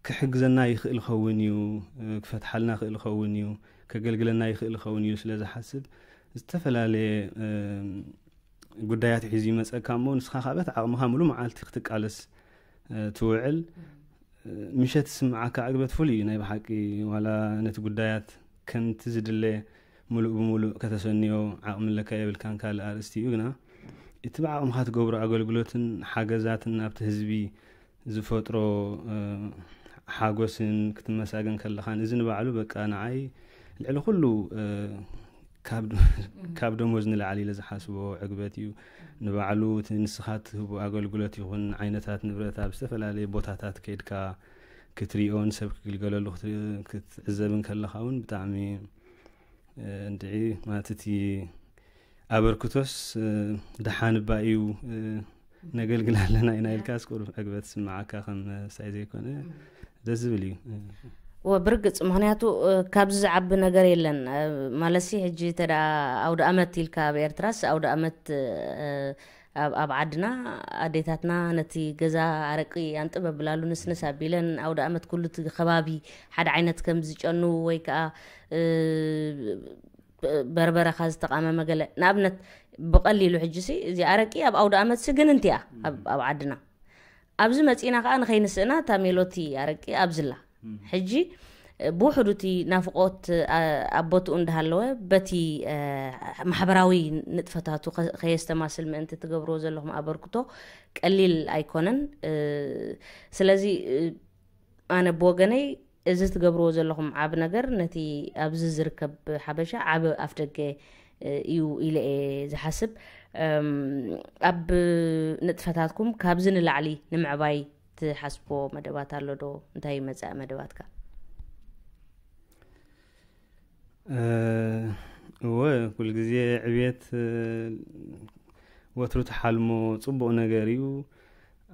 ክሕግዘና ይኽእል ኸውን እዩ፣ ክፈትሓልና ይኽእል ኸውን እዩ፣ ከገልግለና ይኽእል ኸውን እዩ ስለ ዝሓስብ ዝተፈላለየ ጉዳያት ሒዙ ይመፀካ እሞ ንስኻ ካብ ዓቕምኻ ሙሉ መዓልቲ ክትቃለስ ትውዕል። ምሸት ዝስምዓካ ዕግበት ፍሉይ እዩ። ናይ ብሓቂ ዋላ ነቲ ጉዳያት ከምቲ ዝድለ ሙሉእ ብሙሉእ ከተሰንዮ ዓቕሚ ኣለካ የብልካን ካልእ ኣርእስቲ እዩ። ግና እቲ ብዓቕምኻ ትገብሮ ኣገልግሎትን ሓገዛትን ኣብቲ ህዝቢ ዝፈጥሮ ሓጎስን ክትመሳገን ከለኻን እዚ ንባዕሉ በቃ ንዓይ ልዕሊ ኩሉ ካብ ደሞዝ ንላዕሊ ኢለ ዝሓስቦ ዕግበት እዩ። ንባዕሉ እቲ ንስኻ ትህቡ ኣገልግሎት ይኹን ዓይነታት ንብረት ኣብ ዝተፈላለየ ቦታታት ከይድካ ክትሪኦን ሰብ ክግልገለሉ ክትዕዘብን ከለኻ እውን ብጣዕሚ እንድዒ ማለት እቲ ኣበርክቶስ ደሓን እባ እዩ። ነገልግል ኣለና ኢና ኢልካስ ቁሩብ ዕግበት ስምዓካ ከም ሳይ ዘይኮነ ደስ ዝብል እዩ። ወብርግፅ ምክንያቱ ካብዚ ዝዓቢ ነገር የለን። ማለሲ ሕጂ ተዳ ኣውደ ኣመት ኢልካ ኣብ ኤርትራስ ኣውደ ኣመት ኣብ ዓድና ኣዴታትና ነቲ ገዛ ኣረቂ ኣንጥበ ብላሉ ንስንስ ኣቢለን ኣውደ ኣመት ኩሉ እቲ ከባቢ ሓደ ዓይነት ከም ዝጨኑ ወይ ከዓ በርበረኻ ዝተቃመመ ገለ ንኣብነት ብቐሊሉ ሕጂ ሲ እዚ ኣረቂ ኣብ ኣውደ ኣመት ሲ ግንንቲ እያ ኣብ ዓድና። ኣብዚ መፂና ከዓ ንኸይንስእና እታ ሜሎቲ ኣረቂ ኣብዝላ። ሕጂ ብውሕዱ እቲ ናፍቆት ኣብ ቦትኡ እንዳሃለወ በቲ ማሕበራዊ ንጥፈታቱ ከየስተማስል ምእንቲ ትገብርዎ ዘለኹም ኣበርክቶ ቀሊል ኣይኮነን። ስለዚ ኣነ ብወገነይ እዚ ትገብርዎ ዘለኹም ዓቢ ነገር ነቲ ኣብዚ ዝርከብ ሓበሻ ዓቢ ኣፍደገ እዩ ኢለ እየ ዝሓስብ። ኣብ ንጥፈታትኩም ካብዚ ንላዕሊ ንምዕባይ ትሓስብዎ መደባት ኣሎ ዶ? እንታይ መጻኢ መደባትካ? እወ፣ ኩልግዜ ዕብየት ወትሩ ትሓልሞ ጽቡቕ ነገር እዩ።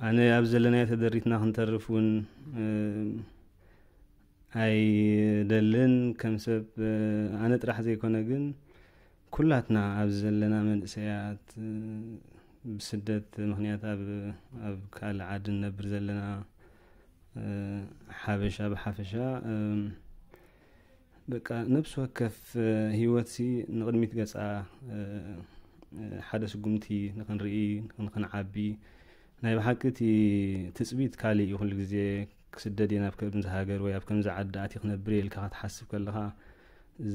ኣነ ኣብ ዘለናዮ ተደሪትና ክንተርፍ እውን ኣይደልን። ከም ሰብ ኣነ ጥራሕ ዘይኮነ ግን ኩላትና ኣብዚ ዘለና መንእሰያት ብስደት ምክንያት ኣብ ኣብ ካልእ ዓዲ ንነብር ዘለና ሓበሻ ብሓፈሻ በቃ ነብሲ ወከፍ ህይወትሲ ንቕድሚት ገጻ ሓደ ስጉምቲ ንክንርኢ ንክንዓቢ ናይ ብሓቂ እቲ ትፅቢት ካልእ እዩ። ኩሉ ግዜ ክስደድ እየ ናብ ከምዚ ሃገር ወይ ኣብ ከምዚ ዓዲ ኣትየ ክነብር እየ ኢልካ ክትሓስብ ከለኻ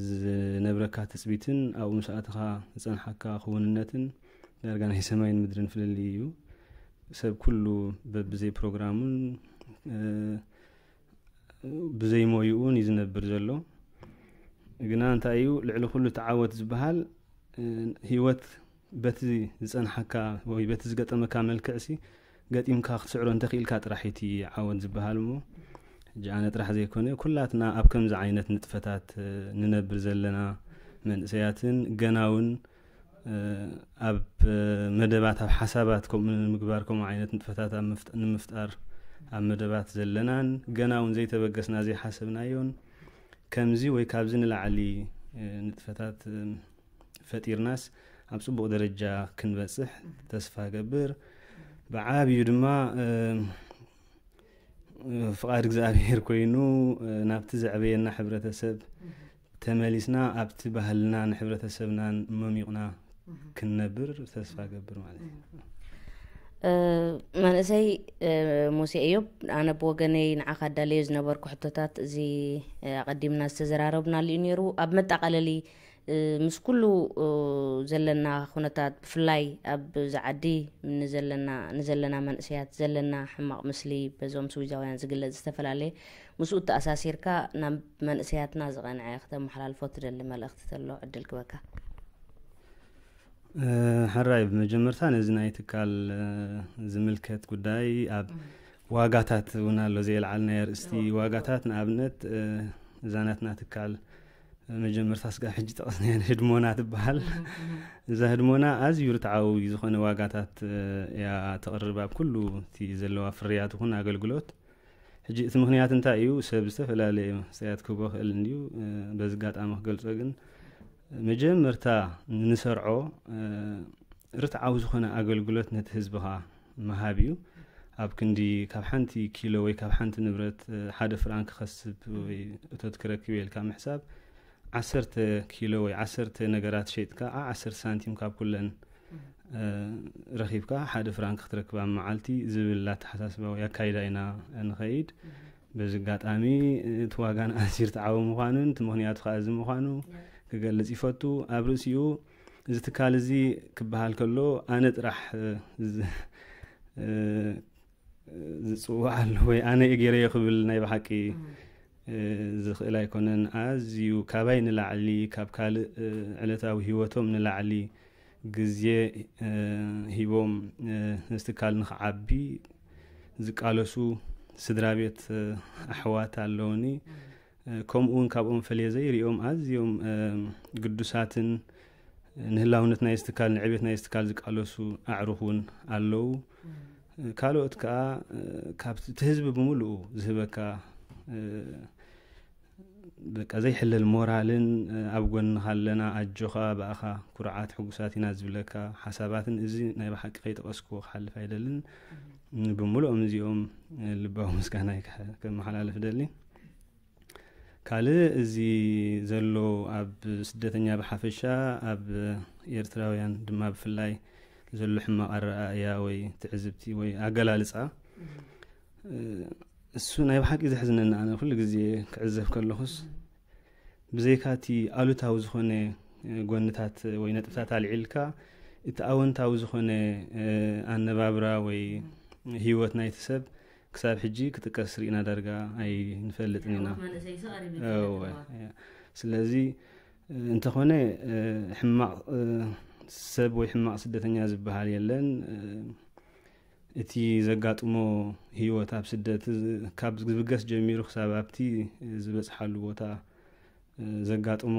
ዝነብረካ ትፅቢትን ኣብኡ ምስ ኣተኻ ዝፀንሓካ ክውንነትን ዳርጋ ናይ ሰማይን ምድርን ፍልልይ እዩ። ሰብ ኩሉ በብዘይ ፕሮግራሙን ብዘይ ሞይኡን እዩ ዝነብር ዘሎ። ግና እንታይ እዩ ልዕሊ ኩሉ ተዓወት ዝበሃል ህይወት በቲ ዝፀንሓካ ወይ በቲ ዝገጠመካ መልክዕሲ ገጢምካ ክትስዕሮ እንተኽኢልካ ጥራሕ እቲ ዓወት ዝበሃል እሞ ሕጂ ኣነ ጥራሕ ዘይኮነ ኩላትና ኣብ ከምዚ ዓይነት ንጥፈታት ንነብር ዘለና መንእሰያትን ገና እውን ኣብ መደባት ኣብ ሓሳባት ከምኡ ንምግባር ከምኡ ዓይነት ንጥፈታት ኣብ ምፍጥ- ንምፍጣር ኣብ መደባት ዘለናን ገና እውን ዘይተበገስና ዘይሓሰብናዮን ከምዚ ወይ ካብዚ ንላዕሊ ንጥፈታት ፈጢርናስ ኣብ ፅቡቕ ደረጃ ክንበፅሕ ተስፋ ገብር። ብዓብዩ ድማ ፍቓድ እግዚኣብሔር ኮይኑ ናብቲ ዘዕበየና ሕብረተሰብ ተመሊስና ኣብቲ ባህልናን ሕብረተሰብናን መሚቕና ክንነብር ተስፋ ገብር ማለት እዩ። መንእሰይ ሙሴ እዮብ፣ ኣነ ብወገነይ ንዓኻ ኣዳለዮ ዝነበርኩ ሕቶታት እዚ ኣቐዲምና ዝተዘራረብናሉ እዩ ነይሩ። ኣብ መጠቓለሊ ምስ ኩሉ ዘለና ኩነታት ብፍላይ ኣብዚ ዓዲ ንዘለና ንዘለና መንእሰያት ዘለና ሕማቕ ምስሊ በዞም ስዊዛውያን ዝግለጽ ዝተፈላለየ ምስኡ ተኣሳሲርካ ናብ መንእሰያትና ዝቐንዐ ክተመሓላልፎ ትደሊ መልእኽቲ ተሎ ዕድል ክበካ። ሕራይ ብመጀመርታ ነዚ ናይ ትካል ዝምልከት ጉዳይ ኣብ ዋጋታት እውን ኣሎ ዘየልዓልናዮ ኣርእስቲ ዋጋታት ንኣብነት እዛ ናትና ትካል መጀመርታ ስጋብ ሕጂ ጠቐስናያ ህድሞና ትበሃል። እዛ ህድሞና ኣዝዩ ርትዓዊ ዝኾነ ዋጋታት እያ ተቕርብ ኣብ ኩሉ እቲ ዘለዋ ፍርያት ይኹን ኣገልግሎት። ሕጂ እቲ ምኽንያት እንታይ እዩ? ሰብ ዝተፈላለየ መስተያት ክህቦ ክእል እንድዩ። በዚ ኣጋጣሚ ክገልጾ ግን መጀመርታ ንሰርዖ ርትዓዊ ዝኾነ ኣገልግሎት ነቲ ህዝብኻ ምሃብ እዩ። ኣብ ክንዲ ካብ ሓንቲ ኪሎ ወይ ካብ ሓንቲ ንብረት ሓደ ፍራንክ ክኸስብ ወይ እቶት ክረክብ ኢልካ ምሕሳብ፣ ዓሰርተ ኪሎ ወይ ዓሰርተ ነገራት ሸይጥካ ዓ- ዓሰርተ ሳንቲም ካብ ኩለን ረኺብካ ሓደ ፍራንክ ክትረክብ ኣብ መዓልቲ ዝብል ኣተሓሳስባ ወይ ኣካይዳ ኢና ንኸይድ። በዚ ኣጋጣሚ እቲ ዋጋን ኣዝዩ ርትዓዊ ምዃኑን እቲ ምኽንያቱ ከዓ እዚ ምዃኑ ክገልጽ ይፈቱ። ኣብ ርእሲኡ እዚ ትካል እዚ ክበሃል ከሎ ኣነ ጥራሕ ዝፅዋዓሉ ወይ ኣነ እየ ገይረዮ ክብል ናይ ብሓቂ ዝኽእል ኣይኮነን። ኣዝዩ ካባይ ንላዕሊ፣ ካብ ካልእ ዕለታዊ ህይወቶም ንላዕሊ ግዜ ሂቦም ነዚ ትካል ንኽዓቢ ዝቃለሱ ስድራ ቤት ኣሕዋት ኣለውኒ። ከምኡ እውን ካብኦም ፈልየ ዘይሪኦም ኣዝዮም ግዱሳትን ንህላውነት ናይ ትካል፣ ንዕቤት ናይ ትካል ዝቃለሱ ኣዕሩኽ እውን ኣለዉ። ካልኦት ከዓ ካብቲ ህዝቢ ብምሉኡ ዝህበካ በቃ ዘይሕለል ሞራልን ኣብ ጎንኻ ኣለና፣ ኣጆኻ፣ ብኣኻ ኩርዓት፣ ሕጉሳት ኢና ዝብለካ ሓሳባትን እዚ ናይ ብሓቂ ከይጠቀስኩዎ ክሓልፍ ኣይደልን። ብምሉኦም እዚኦም ልባዊ ምስጋና ከመሓላልፍ ደሊ። ካልእ እዚ ዘሎ ኣብ ስደተኛ ብሓፈሻ ኣብ ኤርትራውያን ድማ ብፍላይ ዘሎ ሕማቕ ኣረኣእያ ወይ ትዕዝብቲ ወይ ኣገላልጻ እሱ ናይ ብሓቂ ዘሕዝነኒ ኣነ ኩሉ ግዜ ክዕዘብ ከለኹስ ብዘይካ እቲ ኣሉታዊ ዝኾነ ጎንታት ወይ ነጥብታት ኣልዒልካ እቲ ኣወንታዊ ዝኾነ ኣነባብራ ወይ ህይወት ናይቲ ሰብ ክሳብ ሕጂ ክጥቀስ ርኢና ዳርጋ ኣይንፈልጥን ኢና። ስለዚ እንተኾነ ሕማቕ ሰብ ወይ ሕማቕ ስደተኛ ዝበሃል የለን። እቲ ዘጋጥሞ ህይወት ኣብ ስደት ካብ ዝብገስ ጀሚሩ ክሳብ ኣብቲ ዝበፅሓሉ ቦታ ዘጋጥሞ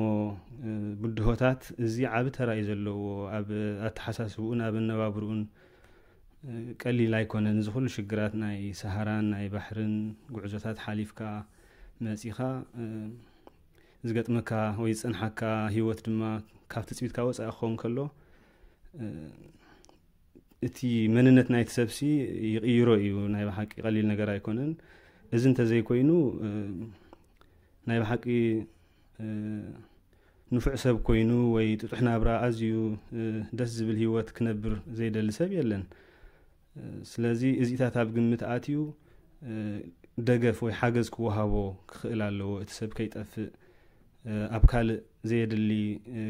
ብድሆታት እዚ ዓቢ ተራ እዩ ዘለዎ ኣብ ኣተሓሳስብኡን ኣብ ኣነባብርኡን። ቀሊል ኣይኮነን። እዚ ኩሉ ሽግራት ናይ ሰሃራን ናይ ባሕርን ጉዕዞታት ሓሊፍካ መጺኻ ዝገጥመካ ወይ ዝጸንሓካ ህይወት ድማ ካብ ትጽቢትካ ወጻኢ ክኸውን ከሎ እቲ መንነት ናይቲ ሰብሲ ይቕይሮ እዩ። ናይ ብሓቂ ቀሊል ነገር ኣይኮነን። እዚ እንተዘይኮይኑ ናይ ብሓቂ ንፉዕ ሰብ ኮይኑ ወይ ጥጡሕ ናብራ ኣዝዩ ደስ ዝብል ህይወት ክነብር ዘይደሊ ሰብ የለን። ስለዚ እዚታት ኣብ ግምት ኣትዩ ደገፍ ወይ ሓገዝ ክወሃቦ ክኽእል ኣለዎ። እቲ ሰብ ከይጠፍእ ኣብ ካልእ ዘየድሊ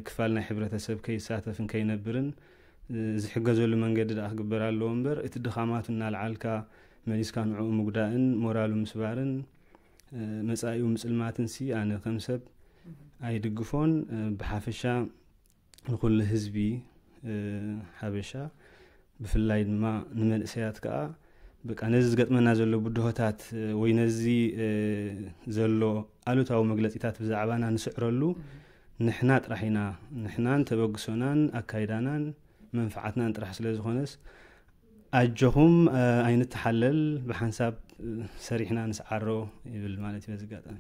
ክፋል ናይ ሕብረተሰብ ከይሳተፍን ከይነብርን ዝሕገዘሉ መንገዲ ደኣ ክግበር ኣለዎ እምበር እቲ ድኻማቱ እናልዓልካ መሊስካ ንዕኡ ምጉዳእን ሞራሉ ምስባርን መጻኢኡ ምጽልማትን ሲ ኣነ ከም ሰብ ኣይድግፎን። ብሓፈሻ ንኩሉ ህዝቢ ሓበሻ ብፍላይ ድማ ንመንእሰያት ከኣ በቃ ነዚ ዝገጥመና ዘሎ ብድሆታት ወይ ነዚ ዘሎ ኣሉታዊ መግለጺታት ብዛዕባና ንስዕረሉ ንሕና ጥራሕ ኢና። ንሕናን ተበግሶናን ኣካይዳናን መንፍዓትናን ጥራሕ ስለ ዝኾነስ ኣጆኹም ኣይንተሓለል፣ ብሓንሳብ ሰሪሕና ንስዓሮ ይብል ማለት እዩ። በዚ ኣጋጣሚ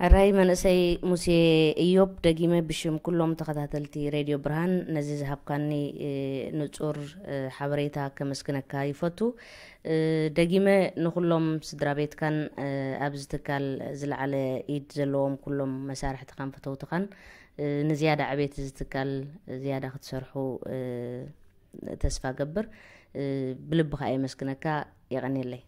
ኣራይ መንእሰይ ሙሴ እዮብ፣ ደጊመ ብሽም ኩሎም ተኸታተልቲ ሬድዮ ብርሃን ነዚ ዝሃብካኒ ንጹር ሓበሬታ ከመስግነካ ይፈቱ። ደጊመ ንኹሎም ስድራ ቤትካን ኣብዚ ትካል ዝለዓለ ኢድ ዘለዎም ኩሎም መሳርሕትኻን ፈተውትኻን ንዝያዳ ዕቤት እዚ ትካል ዝያዳ ክትሰርሑ ተስፋ ገብር። ብልብኻ የመስግነካ። የቐንየለይ።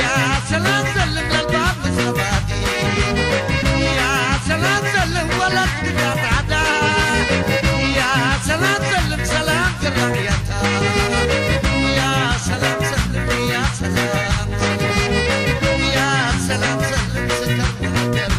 يا سلام سلم للباب والزبادي. يا سلام سلم ولد قطعة عدا. يا سلام سلم سلام في الرعية. يا سلام سلم، يا سلام سلم. يا سلام سلم ستر وحدر.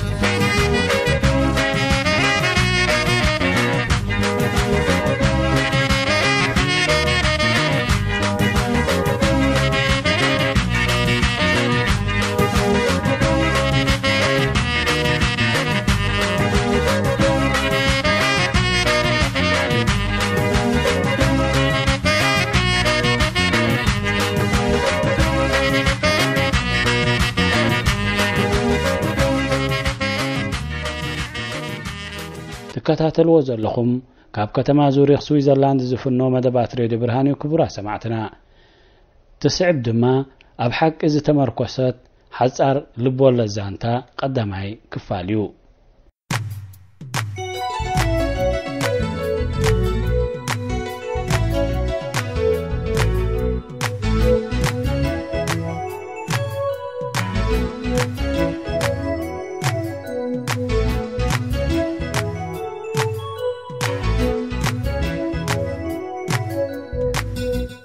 ትከታተልዎ ዘለኹም ካብ ከተማ ዙሪኽ ስዊዘርላንድ ዝፍኖ መደባት ሬድዮ ብርሃን እዩ። ክቡራት ሰማዕትና፣ ትስዕብ ድማ ኣብ ሓቂ ዝተመርኮሰት ሓጻር ልቦለድ ዛንታ ቀዳማይ ክፋል እዩ።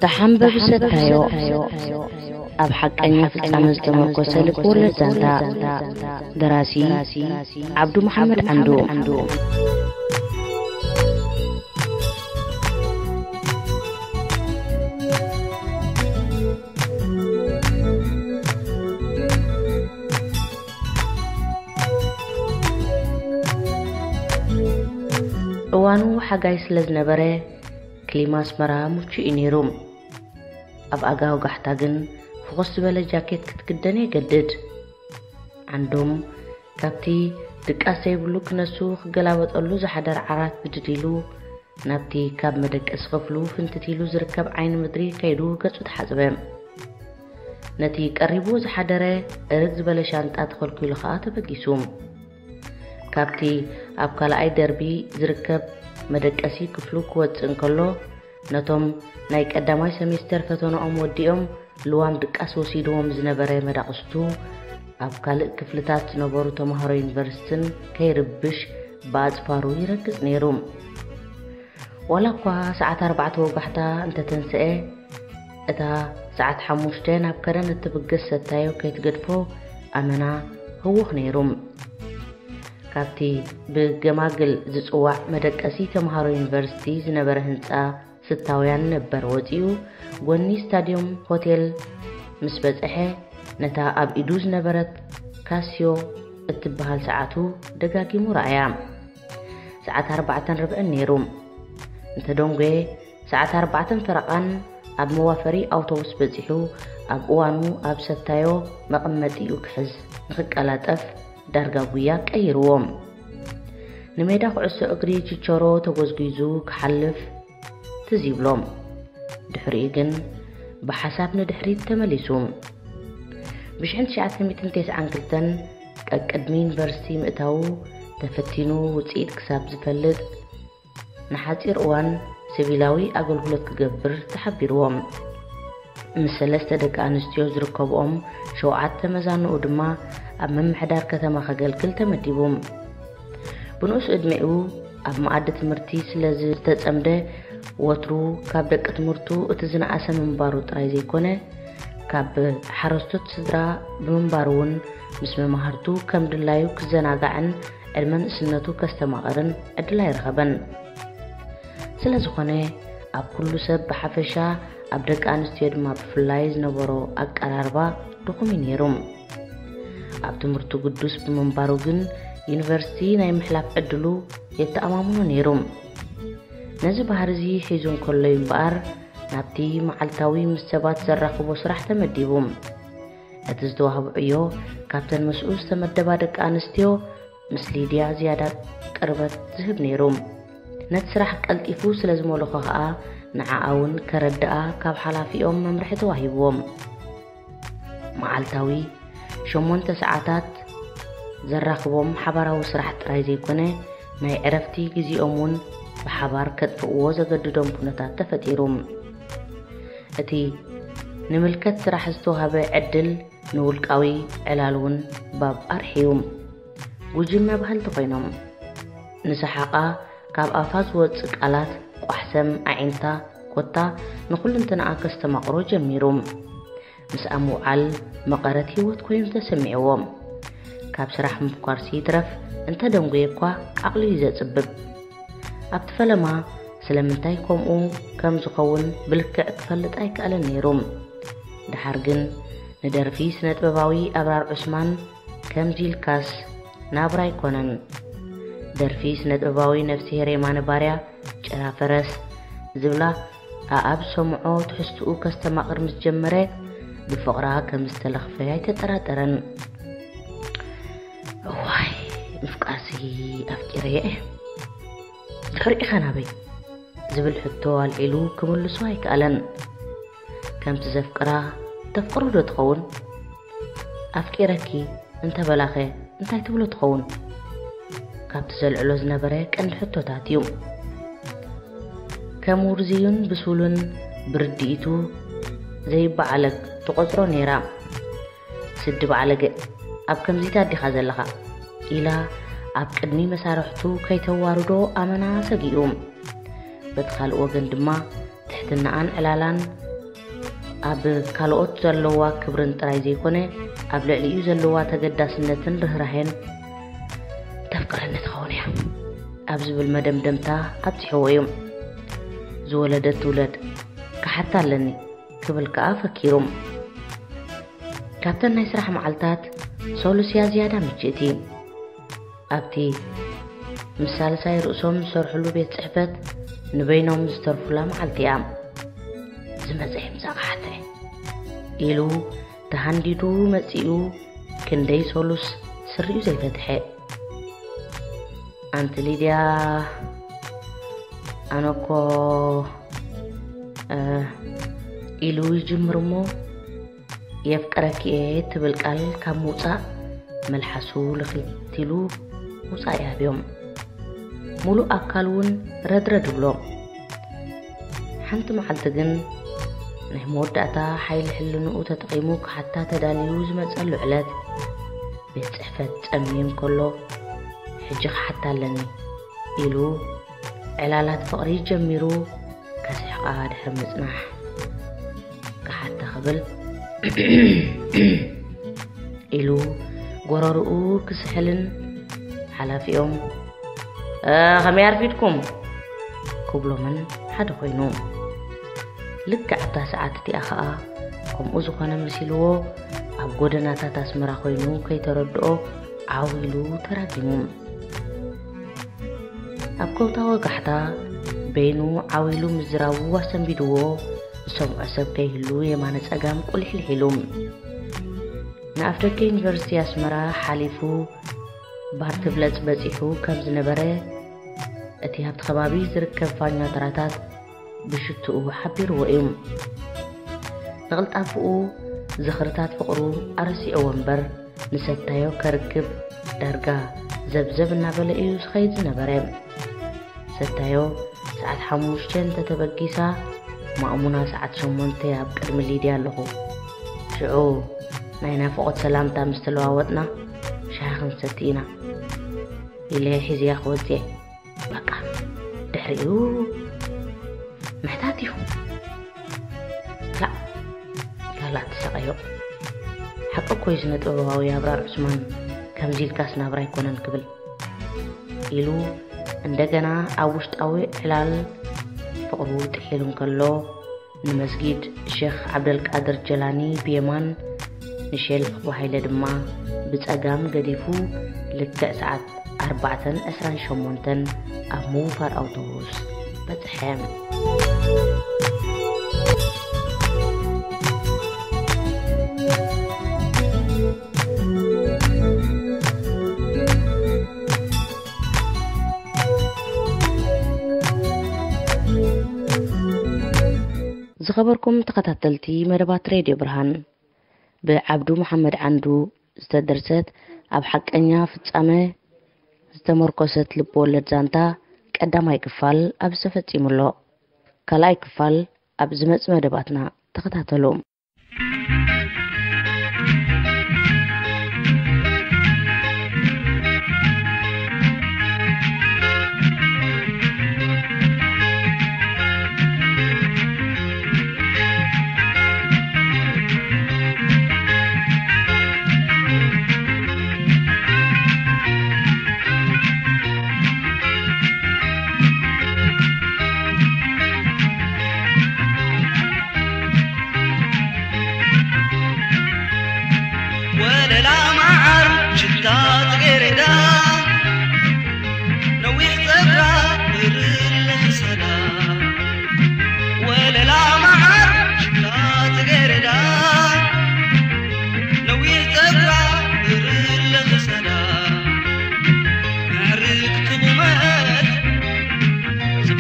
ተሓንበብ ሰታዮ። ኣብ ሓቀኛ ፍጻመ ዝተመርኮሰ ልብ ወለድ ዛንታ። ደራሲ ዓብዱ መሓመድ ዓንዱ። እዋኑ ሓጋይ ስለ ዝነበረ፣ ክሊማ ኣስመራ ምቹእ እዩ ነይሩ። ኣብ ኣጋ ወጋሕታ ግን ፍኹስ ዝበለ ጃኬት ክትክደን የገድድ። ዓንዶም ካብቲ ድቃስ ዘይብሉ ክነሱ ክገላበጠሉ ዝሓደረ ዓራት ብድድ ኢሉ፣ ናብቲ ካብ መደቀሲ ክፍሉ ፍንትት ኢሉ ዝርከብ ዓይኒ ምድሪ ከይዱ ገጹ ተሓጽበ። ነቲ ቀሪቡ ዝሓደረ እርግ ዝበለ ሻንጣ ተኸልኪሉ ከኣ ተበጊሱ። ካብቲ ኣብ ካልኣይ ደርቢ ዝርከብ መደቀሲ ክፍሉ ክወጽእ እንከሎ፣ ነቶም ናይ ቀዳማይ ሰሜስተር ፈተናኦም ወዲኦም ልዋም ድቃስ ወሲድዎም ዝነበረ መዳቕስቱ፣ ኣብ ካልእ ክፍልታት ዝነበሩ ተማሃሮ ዩኒቨርሲትን ከይርብሽ ብኣጽፋሩ ይረግጽ ነይሩ። ዋላ እኳ ሰዓት ኣርባዕተ ወጋሕታ እንተተንስኤ፣ እታ ሰዓት ሓሙሽተ ናብ ከረን እትብገስ ሰታዮ ከይትገድፎ ኣመና ህዉኽ ነይሩ። ካብቲ ብገማግል ዝጽዋዕ መደቀሲ ተምሃሮ ዩኒቨርሲቲ ዝነበረ ህንጻ ስታውያን ነበር ወጺኡ፣ ጎኒ ስታድዮም ሆቴል ምስ በጽሐ፣ ነታ ኣብ ኢዱ ዝነበረት ካስዮ እትበሃል ሰዓቱ ደጋጊሙ ረኣያ። ሰዓት ኣርባዕተን ርብዕን ነይሩ። እንተ ደንጎየ፣ ሰዓት ኣርባዕተን ፈረቓን ኣብ መዋፈሪ ኣውቶቡስ በጺሑ፣ ኣብ እዋኑ ኣብ ሰታዮ መቐመጢኡ ክሕዝ ንኽቀላጠፍ ዳርጋ ጉያ ቀይርዎ። ንሜዳ ኩዕሶ እግሪ ቺቸሮ ተጎዝጒዙ ክሓልፍ ትዝ ይብሎ። ድሕሪኡ ግን ብሓሳብ ንድሕሪት ተመሊሱ። ብሽሕን ትሽዓተ ሚእትን ተስዓን ክልተን ቀቅድሚ ዩኒቨርሲቲ ምእታዉ ተፈቲኑ ውጽኢት ክሳብ ዝፈልጥ ንሓጺር እዋን ሲቪላዊ ኣገልግሎት ክገብር ተሓቢርዎ። ምስ ሰለስተ ደቂ ኣንስትዮ ዝርከብኦም ሸውዓተ መዛንኡ ድማ ኣብ ምምሕዳር ከተማ ከገልግል ተመዲቡ። ብንኡስ ዕድሜኡ ኣብ መኣዲ ትምህርቲ ስለ ዝተጸምደ፣ ወትሩ ካብ ደቂ ትምህርቱ እቲ ዝነኣሰ ምንባሩ ጥራይ ዘይኮነ፣ ካብ ሓረስቶት ስድራ ብምንባሩ እውን ምስ መማህርቱ ከም ድላዩ ክዘናጋዕን ዕድመ ንእስነቱ ከስተማቕርን ዕድል ኣይረኸበን። ስለ ዝኾነ፣ ኣብ ኩሉ ሰብ ብሓፈሻ፣ ኣብ ደቂ ኣንስትዮ ድማ ብፍላይ ዝነበሮ ኣቀራርባ ድኹም እዩ ነይሩ። ኣብ ትምህርቱ ግዱስ ብምንባሩ ግን፣ ዩኒቨርሲቲ ናይ ምሕላፍ ዕድሉ የተኣማምኖ ነይሩ። ነዚ ባህሪ እዚ ሒዙ እንከሎ እዩ እምበኣር፣ ናብቲ መዓልታዊ ምስ ሰባት ዘራኽቦ ስራሕ ተመዲቡ። እቲ ዝተዋህቦ ዕዮ፣ ካብተን ምስኡ ዝተመደባ ደቂ ኣንስትዮ ምስ ሊድያ ዝያዳ ቅርበት ዝህብ ነይሩ። ነቲ ስራሕ ቀልጢፉ ስለ ዝመልኾ ኸኣ፣ ንዓኣ እውን ከረድኣ ካብ ሓላፊኦም መምርሒ ተዋሂብዎም። መዓልታዊ ሸሞንተ ሰዓታት ዘራኽቦም ሓባራዊ ስራሕ ጥራይ ዘይኮነ፣ ናይ ዕረፍቲ ግዜኦም እውን ብሓባር ከጥፍእዎ ዘገድዶም ኩነታት ተፈጢሩ። እቲ ንምልከት ስራሕ ዝተዋህበ ዕድል ንውልቃዊ ዕላል እውን ባብ ኣርሕዩ። ጉጅመ ባህልቲ ኮይኖም። ንሰሓቓ ካብ ኣፋ ዝወጽእ ቃላት ቋሕሰም ኣዒንታ ኮታ ንኹልንትናኣ ከስተማቕሮ ጀሚሩ። ምስኣ ምውዓል መቐረት ህይወት ኮይኑ ተሰሚዕዎ። ካብ ስራሕ ምፍኳርሲ ይትረፍ እንተ ደንጎየ እኳ ዓቕሉ እዩ ዘጽብብ። ኣብቲ ፈለማ ስለምንታይ ከምኡ ከም ዝኸውን ብልክዕ ክፈልጥ ኣይከኣለን ነይሩ። ደሓር ግን ንደርፊ ስነ ጥበባዊ ኣብራር ዑስማን ከምዚ ኢልካስ ናብራ ኣይኮነን። ደርፊ ስነ ጥበባዊ ነፍስሄር የማነ ባርያ ጭራ ፈረስ ዝብላ ኣኣብ ሰምዖ ትሕዝትኡ ከስተማቕር ምስ ጀመረ ብፍቕራ ከም ዝተለኽፈ ኣይተጠራጠረን። እዋይ ምፍቃርሲ ኣፍቂረየ እየ። ድሕሪኡ ኸ ናበይ? ዝብል ሕቶ ኣልዒሉ ክምልሶ ኣይከኣለን። ከምቲ ዘፍቅራ ተፍቅሮ ዶ ትኸውን? ኣፍቂረኪ እንተበላኸ እንታይ ትብሎ ትኸውን? ካብቲ ዘልዕሎ ዝነበረ ቀንዲ ሕቶታት እዩ። ከም ውርዝዩን ብሱልን ብርድኢቱ ዘይበዓለግ ትቖጽሮ ነይራ። ስዲ በዓለገ ኣብ ከምዚታት ዲኻ ዘለኻ ኢላ ኣብ ቅድሚ መሳርሕቱ ከይተዋርዶ ኣመና ሰጊኡ። በቲ ካልእ ወገን ድማ ትሕትናኣን ዕላላን ኣብ ካልኦት ዘለዋ ክብርን ጥራይ ዘይኮነ ኣብ ልዕሊኡ ዘለዋ ተገዳስነትን ርህራሄን ተፍቅረኒ ትኸውን እያ ኣብ ዝብል መደምደምታ ኣብፂሕዎ እዩ። ዝወለደት ትውለድ ክሓታ ኣለኒ ክብል ከኣ ፈኪሩ። ካብተን ናይ ስራሕ መዓልታት ሶሉስ እያ ዝያዳ ምችእቲ። ኣብቲ ምስ ሳልሳይ ርእሶም ዝሰርሕሉ ቤት ጽሕፈት ንበይኖም ዝተርፉላ መዓልቲ እያ። ዝመጸ ይምጻእ ክሓተ ኢሉ ተሃንዲዱ መጺኡ ክንደይ ሶሉስ ስሪኡ ዘይፈትሐ። ኣንቲ ሊድያ፣ ኣነ እኮ፣ እ፣ ኢሉ ይጅምር እሞ፣ የፍቅረኪ እየ ትብል ቃል ካብ ምውጻእ መልሓሱ ልኽልት ኢሉ ውጻእ ይሃብዮም። ሙሉእ ኣካል እውን ረድረድ ይብሎ። ሓንቲ መዓልቲ ግን ናይ መወዳእታ ሓይሊ ሕልንኡ ተጠቒሙ ክሓታ ተዳልዩ ዝመጸሉ ዕለት፣ ቤት ጽሕፈት ጸምዩ እንከሎ፣ "ሕጂ ክሓታ ኣለኒ" ኢሉ ዕላላት ፍቕሪ ጀሚሩ ከስሕቓ ድሕሪ ምጽናሕ፣ ክሓታ ክብል ኢሉ ጎረርኡ ክስሕልን ሓላፊኦም፣ "እ፣ ከመይ ኣርፊድኩም?" ክብሎምን ሓደ ኮይኑ። ልክዕ ኣብታ ሰዓት እቲኣ ኸኣ ከምኡ ዝኾነ መሲልዎ ኣብ ጎደናታት ኣስመራ ኮይኑ ከይተረድኦ ዓው ኢሉ ተራጊሙ። ኣብ ከውታ ወጋሕታ በይኑ ዓው ኢሉ ምዝራቡ ኣሰንቢድዎ ዝሰምዖ ሰብ ከይህሉ የማነ ጸጋም ቁሊሕሊሕ ኢሉ። ንኣፍደገ ዩኒቨርሲቲ ኣስመራ ሓሊፉ ባር ትብለጽ በጺሑ ከም ዝነበረ እቲ ኣብቲ ከባቢ ዝርከብ ፋኛ ተራታት ብሽትኡ ሓቢርዎ እዩ። ንቕልጣፍኡ ዝኽርታት ፍቕሩ ኣረሲዕዎ እምበር ንሰታዮ ከርክብ ዳርጋ ዘብዘብ እናበለ እዩ ዝኸይድ ዝነበረ። ሰታዮ ሰዓት ሓሙሽተ እንተተበጊሳ፣ ማእሙና ሰዓት ሸሞንተ ኣብ ቅድሚ ሊድያ ኣለኹ። ሽዑ ናይ ናፍቖት ሰላምታ ምስ ተለዋወጥና፣ ሻሂ ክንሰቲ ኢና ኢለ ሒዝያ ክወጽእ። በቃ፣ ድሕሪኡ ምሕታት እዩ። ላእ፣ ላላ ትሰቐዮ። ሓቂ እኮ እዩ ስነ ጥበባዊ ኣብራር ዑስማን፣ ከምዚ ኢልካስ ናብራ ኣይኮነን ክብል ኢሉ እንደገና ኣብ ውሽጣዊ ዕላል ፍቕሩ ጥሒሉ እንከሎ፣ ንመስጊድ ሼኽ ዓብደልቃድር ጀላኒ ብየማን፣ ንሼል ፍቕሩ ሃይለ ድማ ብጸጋም ገዲፉ፣ ልክዕ ሰዓት ኣርባዕተን ዕስራን ሸሞንተን ኣብ ምውፋር ኣውቶቡስ በጽሐ። ዝኸበርኩም ተኸታተልቲ መደባት ሬድዮ ብርሃን፣ ብዓብዱ መሓመድ ዓንዱ ዝተደርሰት ኣብ ሓቀኛ ፍጻመ ዝተመርኮሰት ልብ ወለድ ዛንታ ቀዳማይ ክፋል ኣብዚ ተፈጺሙ ኣሎ። ካልኣይ ክፋል ኣብ ዝመጽእ መደባትና ተኸታተሉ።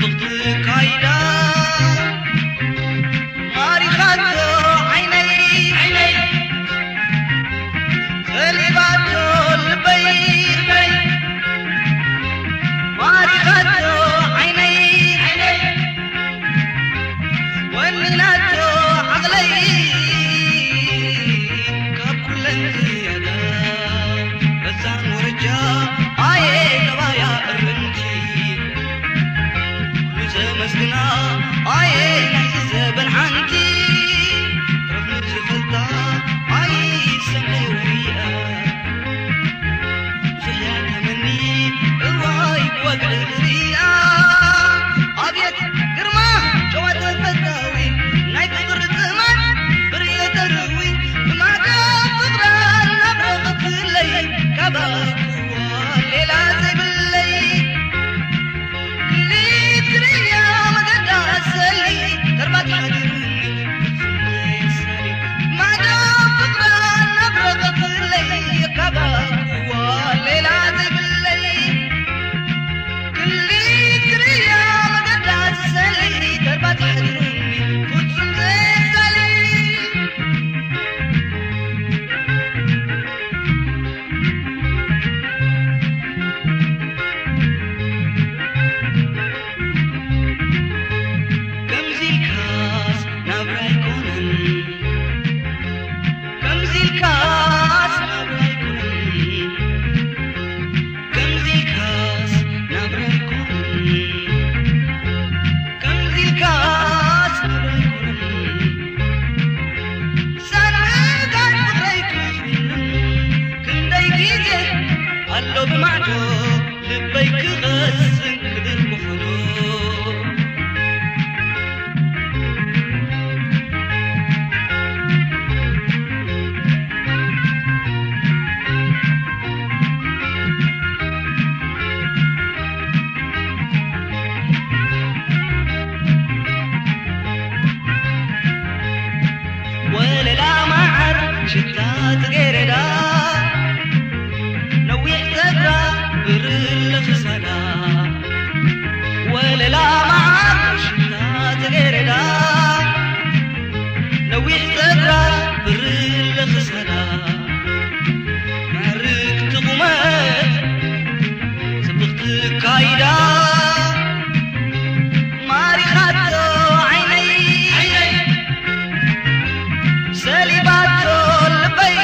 ጽብቕቲ ካይዳ ማሪኻቶ ዓይነይ፣ ዓይነይ፣ ጠሊባቶ ልበይ፣ ልበይ፣ ማሪኻቶ ዓይነይ፣ ዓይነይ፣ ወኒናቶ ዓቕለይ ካብ ኩለን ዝያዳ። በዛን ወረጃ ኣየ ጠባያ እርምቲ ኩሉ ዘመስግና ኣየ ናይዚ ዘበን ሓንቲ። ረፍኑ ዝፈልጣ ኣይ ሰምዒ ወሪኣ ብዙሕ እያ ተመኒ እዋይ ብወግዒ ዝሪኣ። ኣብየት ግርማ ጨዋ ተፈታዊ ናይ ፍቕሪ ጥማት ብርእየ ተርዊ ብማዕዶ ፍቕራ ናብ ረቐትለይ ካብ ኣኩዋ ሌላ ዘይብለይ። ክሊት ክርእያ መገዳ ሰሊ ተርባት ሓዲሩኒ ፍጹም ዘይሳሊ ማዕዶ ፍቕራ ናብ ረቐትለይ ካብ ኣኩዋ ሌላ ዘይብለይ። ክሊት ክርእያ መገዳ ዝሰሊ ተርባት ሓዲሩኒ ፍጹም ዘይሳሊ። ከምዚ ኢልካስ ናብራ ኣይኮነን፣ ከምዚ ኢልካስ ናብራ ኣይኮነን፣ ከምዚ ኢልካስ ናብራ ኣይኮነን፣ ከምዚ ኢልካስ ናብራ ኣይኮነን። ሳንጋት ፍቕረይ ክዝንን ክንደይ ግዜ ኣሎ ብማዕዶ ልበይ ክቐስን ክድርብሖ ዶ። ወለላ መዓር ሽታ ጽጌረዳ ነዊሕ ጸጉራ ብርለ ክሳዳ። ወለላ መዓር ሽታ ጽጌረዳ ነዊሕ ጸጉራ ብርለ ክሳዳ። ምዕርግቲ ቁመት ጽብቕቲ ካይዳ ማሪኻቶ ዓይነይ ሰሊባቶ ልበይ።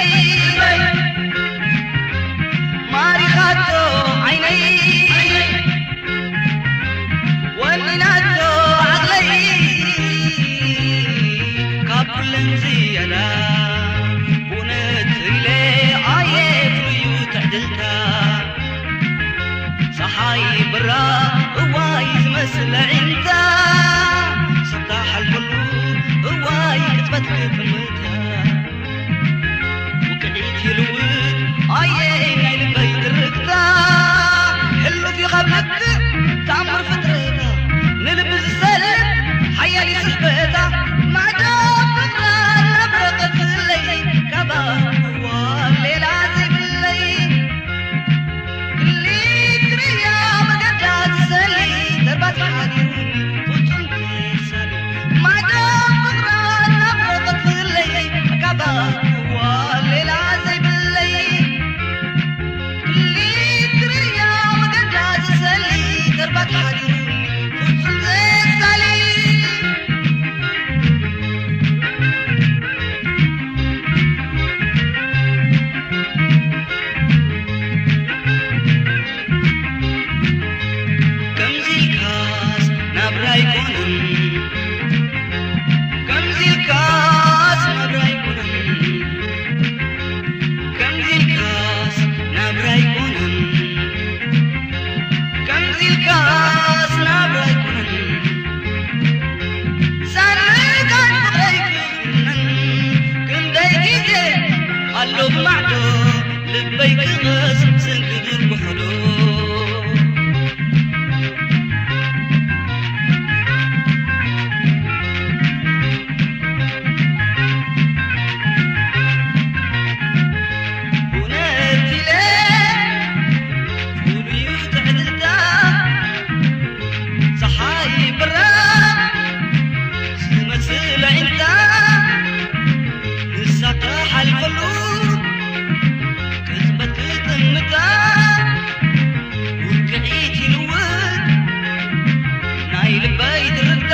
ልበይ ትርታ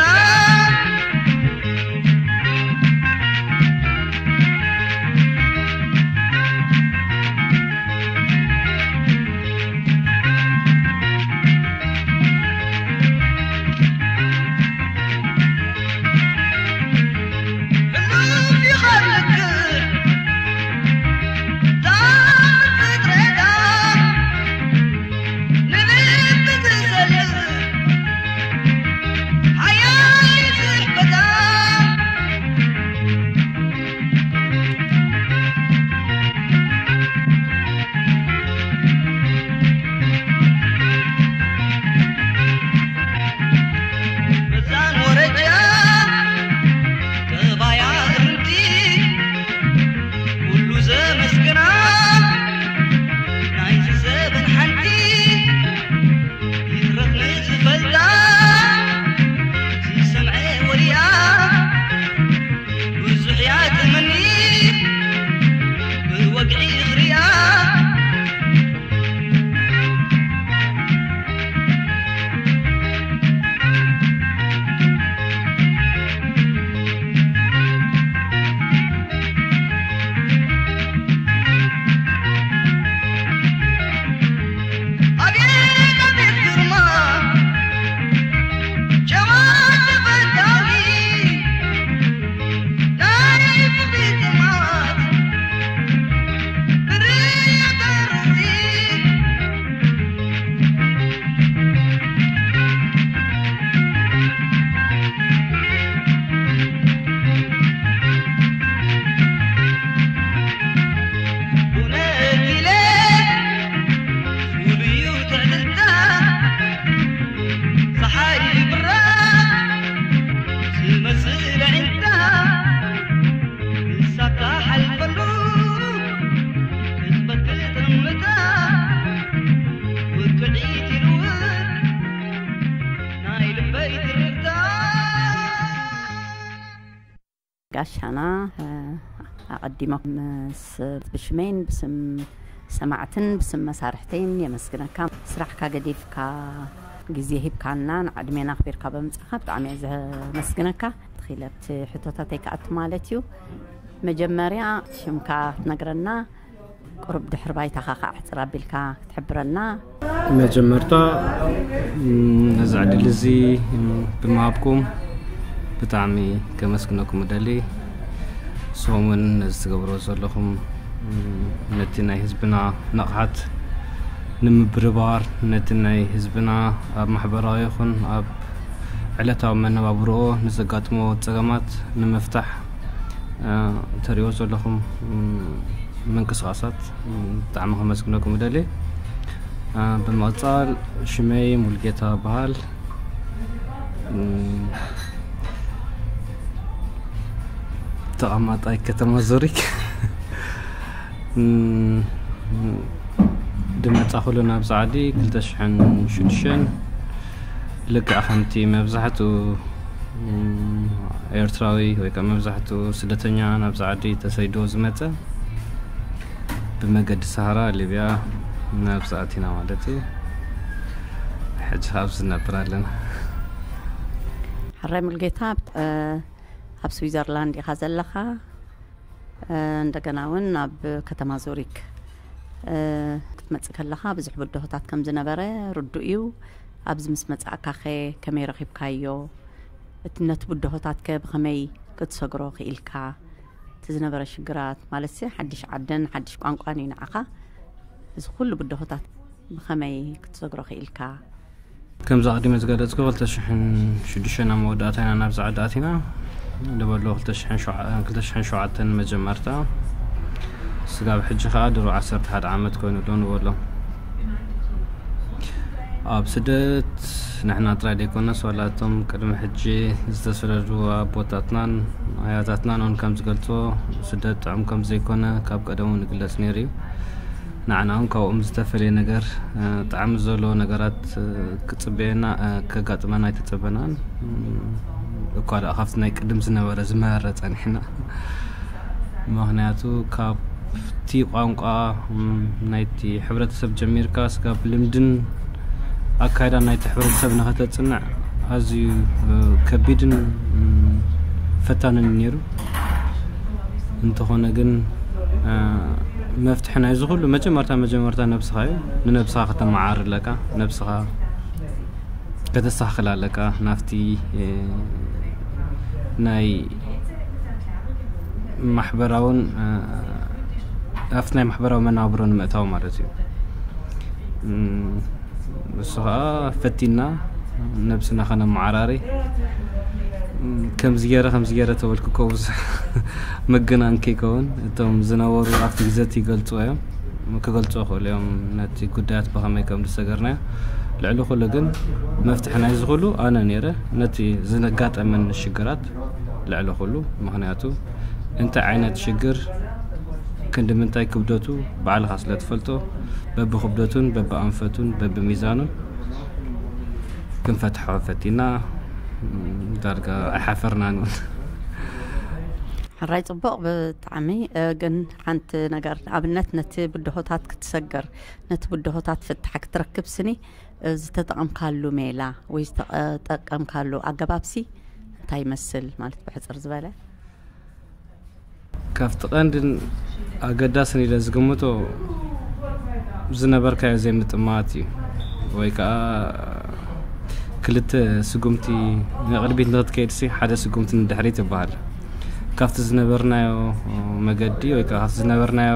ኣቐዲመ ምስ ብሽመይን ብስም ሰማዕትን ብስም መሳርሕተይን የመስግነካ። ስራሕካ ገዲፍካ ግዜ ሂብካና፣ ንዓድሜና ኣኽቢርካ ብምጻኻ ብጣዕሚ እየ ዘመስግነካ። ተኺለ ኣብቲ ሕቶታተይ ክኣቱ ማለት እዩ። መጀመርያ ሽምካ ትነግረና፣ ቁሩብ ድሕሪ ባይታኻ ከዓ ሕጽር ኣቢልካ ክትሕብረና። መጀመርታ ነዚ ዕድል እዚ ብምሃብኩም ብጣዕሚ ከመስግነኩም እደሊ። ንስኹም እውን ነዚ ትገብርዎ ዘለኹም ነቲ ናይ ህዝብና ንቕሓት ንምብርባር፣ ነቲ ናይ ህዝብና ኣብ ማሕበራዊ ይኹን ኣብ ዕለታዊ መነባብርኦ ንዘጋጥሞ ፀገማት ንምፍታሕ ተሪእዎ ዘለኹም ምንቅስቃሳት ብጣዕሚ ከመስግነኩም እደሊ። ብምቕፃል ሽመይ ሙልጌታ በሃል፣ ተቐማጣይ ከተማ ዙሪክ። ድመፃኹሉ ናብ ፃዕዲ ክልተ ሽሕን ሽዱሽተን ልክዕ ከምቲ መብዛሕትኡ ኤርትራዊ ወይ ከዓ መብዛሕትኡ ስደተኛ ናብዚ ዓዲ ተሰይዶ ዝመፀ ብመገዲ ሰሃራ ሊብያ ናብዚ ኣቲና ማለት እዩ። ሕጂ ኣብዚ ንነብር ኣለና። ሕራይ ሙልጌታ፣ ኣብ ስዊዘርላንድ ኢኻ ዘለኻ። እንደገና እውን ናብ ከተማ ዙሪክ ክትመፅእ ከለኻ ብዙሕ ብድሆታት ከም ዝነበረ ርዱእ እዩ። ኣብዚ ምስ መፃእካኸ ከመይ ረኺብካዮ? እቲ ነቲ ብድሆታትከ ብኸመይ ክትሰግሮ ክኢልካ? እቲ ዝነበረ ሽግራት ማለት ሓድሽ ዓድን ሓድሽ ቋንቋን እዩ ንዓኻ። እዚ ኩሉ ብድሆታት ብኸመይ ክትሰግሮ ክኢልካ? ከምዚ ኣቕዲመ ዝገለጽኩ ክልተ ሽሕን ሽዱሽተን ኣብ መወዳእታ ኢና ናብዚ ዓዲ ኣቲና። ንበሎ ክልተ ሽሕን ሸውዓተን መጀመርታ፣ ስጋብ ሕጂ ከኣ ድሮ ዓሰርተ ሓደ ዓመት ኮይኑ ኣሎ ንበሎ። ኣብ ስደት ንሕና ጥራይ ዘይኮነስ ዋላ እቶም ቅድሚ ሕጂ ዝተሰደዱ ኣቦታትናን ኣያታትናን እውን ከም ዝገልጾ ስደት ጥዑም ከም ዘይኮነ ካብ ቀደሙ ንግለጽ ነይሩ እዩ። ንዓና እውን ካብኦም ዝተፈለየ ነገር ጣዕሚ ዘለዎ ነገራት ክጽበየና ከጋጥመና ኣይተጸበናን። እኳ ደኣ ካብቲ ናይ ቅድም ዝነበረ ዝመረረ ጸኒሕና። ምኽንያቱ ካብቲ ቋንቋ ናይቲ ሕብረተሰብ ጀሚርካ ስጋብ ልምድን ኣካይዳን ናይቲ ሕብረተሰብ ንኸተጽንዕ ኣዝዩ ከቢድን ፈታንን ነይሩ። እንተኾነ ግን መፍትሒ ናይዚ ኩሉ መጀመርታ መጀመርታ ነብስኻ እዩ። ንነብስኻ ከተመዓር ኣለካ፣ ነብስኻ ከተስተኻኽል ኣለካ። ናብቲ ናይ ማሕበራውን ኣብቲ ናይ ማሕበራዊ መናብሮ ንምእታው ማለት እዩ። እሱ ከዓ ፈቲና ነብስና ከነመዓራሪ። ከምዚ ገይረ ከምዚ ገይረ ተበልኩ እኮ ብዙሕ ምግናን ከይከውን እቶም ዝነበሩ ኣብቲ ግዘት ይገልፁ እዮም፣ ክገልፁ ይኽእሉ እዮም ነቲ ጉዳያት ብኸመይ ከም ዝሰገርናዮ። ልዕሊ ኩሉ ግን መፍትሒ ናይዚ ኩሉ ኣነ ነይረ፣ ነቲ ዝነጋጠመኒ ሽግራት ልዕሊ ኩሉ። ምክንያቱ እንታይ ዓይነት ሽግር ክንዲ ምንታይ ክብደቱ ባዕልኻ ስለ ትፈልጦ፣ በብክብደቱን በብኣንፈቱን በብሚዛኑን ክንፈትሖ ፈቲና። ዳርጋ ኣይሓፈርናን እውን። ሕራይ ጽቡቕ ብጣዕሚ። ግን ሓንቲ ነገር ንኣብነት ነቲ ብድሆታት ክትሰገር፣ ነቲ ብድሆታት ፍታሕ ክትረክብ ስኒ ዝተጠቐምካሉ ሜላ ወይ ዝተጠቀምካሉ ኣገባብሲ እንታይ ይመስል? ማለት ብሕጽር ዝበለ ካብቲ ቀንድን ኣገዳስን ኢለ ዝግምቶ ዝነበርካዮ ዘይምጥማት እዩ። ወይ ከዓ ክልተ ስጉምቲ ንቕድሚት ንክትከይድሲ ሓደ ስጉምቲ ንድሕሪት ይበሃል። ካብቲ ዝነበርናዮ መገዲ ወይ ከዓ ካብቲ ዝነበርናዮ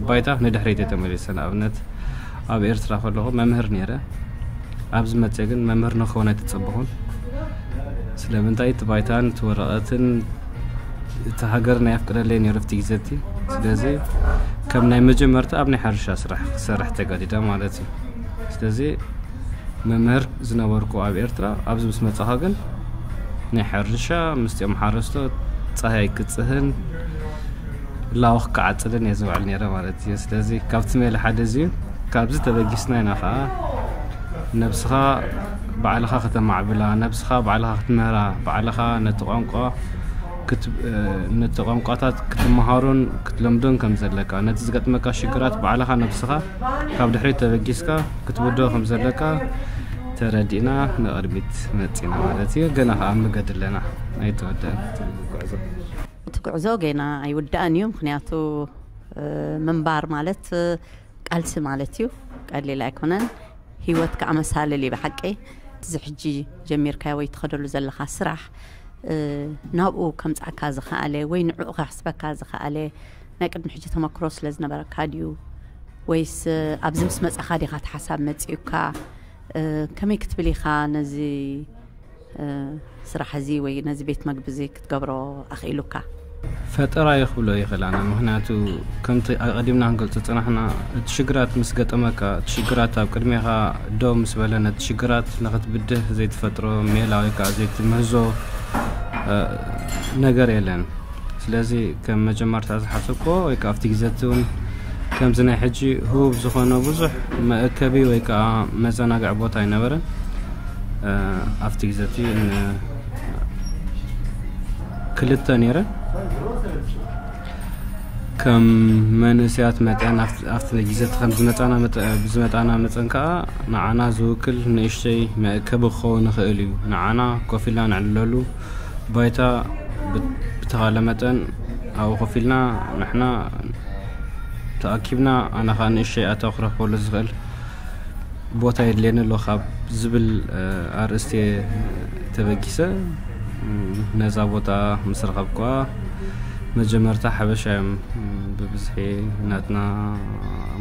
ባይታ ንድሕሪት እየ ተመሊሰ። ንኣብነት ኣብ ኤርትራ ከለኹ መምህር ነይረ። ኣብዚ መፅእ ግን መምህር ንክኸውን ኣይተፀበኹን። ስለምንታይ እቲ ባይታን እቲ ወረቐትን እቲ ሃገር ናይ ኣፍቅደለይ ነይሩ ኣብቲ ግዜ እቲ። ስለዚ ከም ናይ መጀመርታ ኣብ ናይ ሕርሻ ስራሕ ክሰርሕ ተገዲደ ማለት እዩ። ስለዚ መምህር ዝነበርኩ ኣብ ኤርትራ ኣብዚ ምስ መጻኻ ግን ናይ ሕርሻ ምስቲኦም ሓረስቶት ጸሃይ ክጽህን ላወኽ ክዓጽድን እየ ዝውዕል ነይረ ማለት እዩ። ስለዚ ካብቲ ሜላ ሓደ እዚ እዩ። ካብዚ ተበጊስና ኢና ከዓ ነብስኻ ባዕልኻ ከተማዕብላ፣ ነብስኻ ባዕልኻ ክትምህራ፣ ባዕልኻ ነቲ ቋንቋ ነቲ ቋንቋታት ክትመሃሮን ክትለምዶን ከም ዘለካ፣ ነቲ ዝገጥመካ ሽግራት ባዕልኻ ነብስኻ ካብ ድሕሪት ተበጊስካ ክትብድሆ ከም ዘለካ ተረዲእና ንቕድሚት መጺና ማለት እዩ። ገና ከዓ ኣብ መገዲ ኣለና፣ ኣይተወደአን እቲ ጉዕዞ። እቲ ጉዕዞ ገና ኣይውዳእን እዩ። ምክንያቱ ምንባር ማለት ቃልሲ ማለት እዩ፣ ቀሊል ኣይኮነን። ህይወት ከዓ መሳልል እዩ ብሓቂ። እዚ ሕጂ ጀሚርካዮ ወይ ትኸደሉ ዘለኻ ስራሕ ናብኡ ከምፃእካ ዝኸኣለ ወይ ንዕኡ ከሕስበካ ዝኸኣለ ናይ ቅድሚ ሕጂ ተመክሮ ስለ ዝነበረካ ድዩ? ወይስ ኣብዚ ምስ መፃኻ ዲኻ እቲ ሓሳብ መፂኡካ? ከመይ ክትብል ኢኻ ነዚ ስራሕ እዚ ወይ ነዚ ቤት መግቢ እዚ ክትገብሮ ኣኽኢሉካ? ፈጠራ እየ ክብሎ ይኽእል ኣነ። ምክንያቱ ከምቲ ኣቐዲምና ክንገልፆ ዝፀናሕና፣ እቲ ሽግራት ምስ ገጠመካ፣ እቲ ሽግራት ኣብ ቅድሜኻ ደው ምስ በለ፣ ነቲ ሽግራት ንክትብድህ ዘይትፈጥሮ ሜላ ወይ ከዓ ዘይትምህዞ ነገር የለን። ስለዚ ከም መጀመርታ ዝሓሰብክዎ ወይ ከዓ ኣብቲ ግዜ እቲ እውን ከምዚ ናይ ሕጂ ህቡብ ዝኾነ ብዙሕ መእከቢ ወይ ከዓ መዘናግዒ ቦታ ኣይነበረን። ኣብቲ ግዜ እቲ ክልተ ነይረ። ከም መንእሰያት መጠን ኣብቲ ግዜ እቲ ከም ዝመፃና መጠን ከዓ ንዓና ዝውክል ንእሽተይ መእከቢ ክኸውን ይኽእል እዩ። ንዓና ኮፍ ኢልና ንዕልለሉ ባይታ ብተኻለ መጠን ኣብኡ ኮፍ ኢልና ንሕና ተኣኪብና ኣነ ከዓ ንእሽተይ ኣታዊ ክረኽበሉ ዝኽእል ቦታ የድልየኒ ኣሎ ካብ ዝብል ኣርእስቲ ተበጊሰ ነዛ ቦታ ምስ ረኸብኳ መጀመርታ ሓበሻ እዮም ብብዝሒ ናትና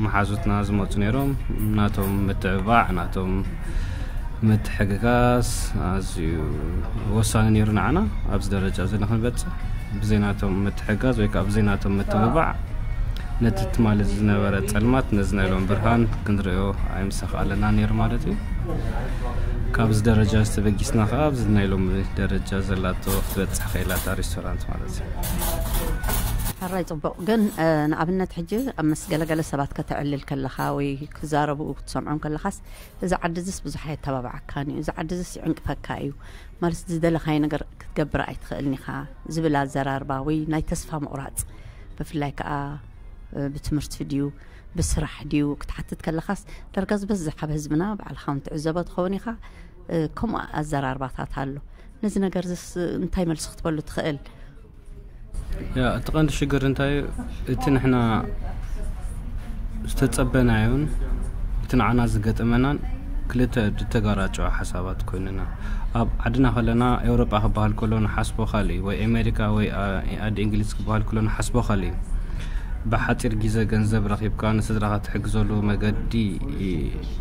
መሓዙትና ዝመፁ ነይሮም። ናቶም ምትዕባዕ ናቶም ምትሕግጋዝ ኣዝዩ ወሳኒ ነይሩ ንዓና ኣብዚ ደረጃ እዚ ንክንበፅሕ። ብዘይ ናቶም ምትሕጋዝ ወይ ከዓ ብዘይ ናቶም ምትብባዕ ነቲ ትማሊ ዝነበረ ፀልማት ነዚ ናይ ሎም ብርሃን ክንሪኦ ኣይምሰኽኣለና ነይሩ ማለት እዩ። ካብዚ ደረጃ ዝተበጊስና ከዓ ኣብዚ ናይ ሎም ደረጃ ዘላቶ ክትበፅሕ ከይላታ ሬስቶራንት ማለት እዩ። ሕራይ ፅቡቕ። ግን ንኣብነት ሕጂ ኣብ ምስ ገለገለ ሰባት ከተዕልል ከለኻ ወይ ክዛረቡ ክትሰምዖም ከለኻስ እዚ ዓዲ እዚስ ብዙሕ ኣየተባብዓካን እዩ፣ እዚ ዓዲ እዚስ ይዕንቅፈካ እዩ ማለት ዝደለኻዮ ነገር ክትገብር ኣይትኽእልን ኢኻ ዝብል ኣዘራርባ ወይ ናይ ተስፋ ምቑራፅ፣ ብፍላይ ከዓ ብትምህርቲ ድዩ ብስራሕ ድዩ ክትሓትት ከለኻስ ዳርጋ ዝበዝሕ ኣብ ህዝብና ባዕልኻ እውን ትዕዘቦ ትኸውን ኢኻ። ከምኡ ኣዘራርባታት ኣሎ። ነዚ ነገር ዝስ እንታይ መልሲ ክትበሉ ትኽእል? ያ እቲ ቀንዲ ሽግር እንታይ እዩ? እቲ ንሕና ዝተጸበናዮን እቲ ንዓና ዝገጠመናን ክልተ ዝተጋራጨዋ ሓሳባት ኮይንና፣ ኣብ ዓድና ከለና ኤውሮጳ ክበሃል ከሎ ንሓስቦ ካልእ እዩ፣ ወይ ኣሜሪካ ወይ ዓዲ እንግሊዝ ክበሃል ከሎ ንሓስቦ ካልእ እዩ። ብሓፂር ግዜ ገንዘብ ረኺብካ ንስድራኻ ትሕግዘሉ መገዲ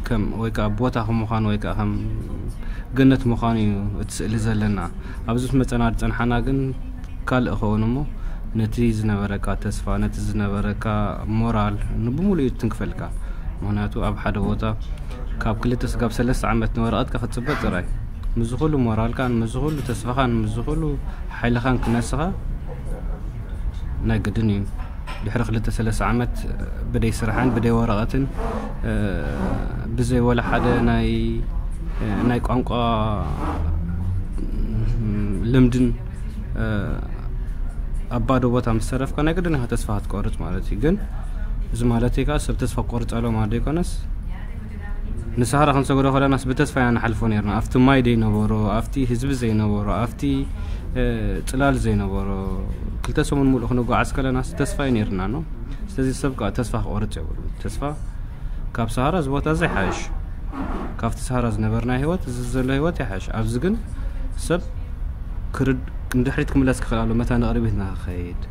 ከም ወይ ከዓ ቦታ ከም ምዃኑ ወይ ከዓ ከም ገነት ምዃኑ እዩ እቲ ስእሊ ዘለና። ኣብዚ ምስ መፀና ዝፀንሓና ግን ካልእ ኸውን እሞ ነቲ ዝነበረካ ተስፋ፣ ነቲ ዝነበረካ ሞራል ንብሙሉ እዩ ትንክፈልካ። ምክንያቱ ኣብ ሓደ ቦታ ካብ ክልተ ስጋብ ሰለስተ ዓመት ንወረቐትካ ክትፅበ ጥራይ፣ ምዚ ኩሉ ሞራልካን ምዚ ኩሉ ተስፋኻን ምዚ ኩሉ ሓይልኻን ክነስኻ ናይ ግድን እዩ። ድሕሪ ክልተ ሰለስተ ዓመት ብደይ ስራሕን ብደይ ወረቐትን ብዘይ ወላ ሓደ ናይ ናይ ቋንቋ ልምድን ኣብ ባዶ ቦታ ምስ ተረፍካ ናይ ግድን ኢኻ ተስፋ ክትቆርፅ ማለት እዩ። ግን እዚ ማለት ከዓ ሰብ ተስፋ ክቆርፅ ኣሎ ማለት ዘይኮነስ ንሳህራ ክንሰግዶ ከለናስ ብተስፋ ኢና ንሓልፎ ነርና። ኣብቲ ማይ ዘይነበሮ፣ ኣብቲ ህዝቢ ዘይነበሮ፣ ኣብቲ ፅላል ዘይነበሮ ክልተ ሰሙን ሙሉእ ክንጓዓዝ ከለናስ ተስፋ እዩ ነርና ነው። ስለዚ ሰብ ከዓ ተስፋ ክቆርፅ የብሉ። ተስፋ ካብ ሰሃራ እዚ ቦታ እዚ ይሓይሽ፣ ካብቲ ሰሃራ ዝነበርና ህይወት እዚ ዘሎ ህይወት ይሓይሽ። ኣብዚ ግን ሰብ ክርድ ንድሕሪት ክምለስ ክኽእል ኣሎ፣ መታ ንቕድሚት ንክኸይድ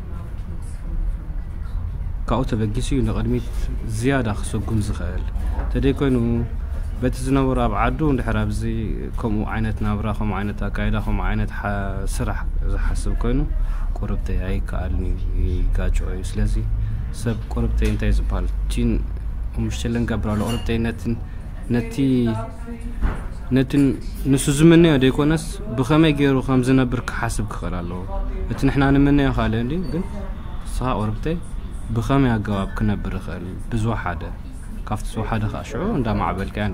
ካብኡ ተበጊሱ እዩ ንቕድሚት ዝያዳ ክስጉም ዝኽእል። ተደይ ኮይኑ በቲ ዝነበሩ ኣብ ዓዱ እንድሕር ኣብዚ ከምኡ ዓይነት ናብራ፣ ከምኡ ዓይነት ኣካይዳ፣ ከምኡ ዓይነት ስራሕ ዝሓስብ ኮይኑ ቁርብተይ ኣይከኣልን እዩ፣ ይጋጭኦ እዩ። ስለዚ ሰብ ቁርብተይ እንታይ ዝበሃል ቺን ሙሽለ ንገብር ኣሎ። ቁርብተይ ነትን ነቲ ነቲ ንሱ ዝምነዮ ዘይኮነስ ብኸመይ ገይሩ ከም ዝነብር ክሓስብ ክኽእል ኣለዎ። እቲ ንሕና ንምነዮ ካልእ እንዲ ግን ንስኻ ቁርብተይ ብኸመይ ኣገባብ ክነብር ይኽእል ብዝወሓደ ካብቲ ዝወሓደ ከዓ ሽዑ እንዳማዕበልካያ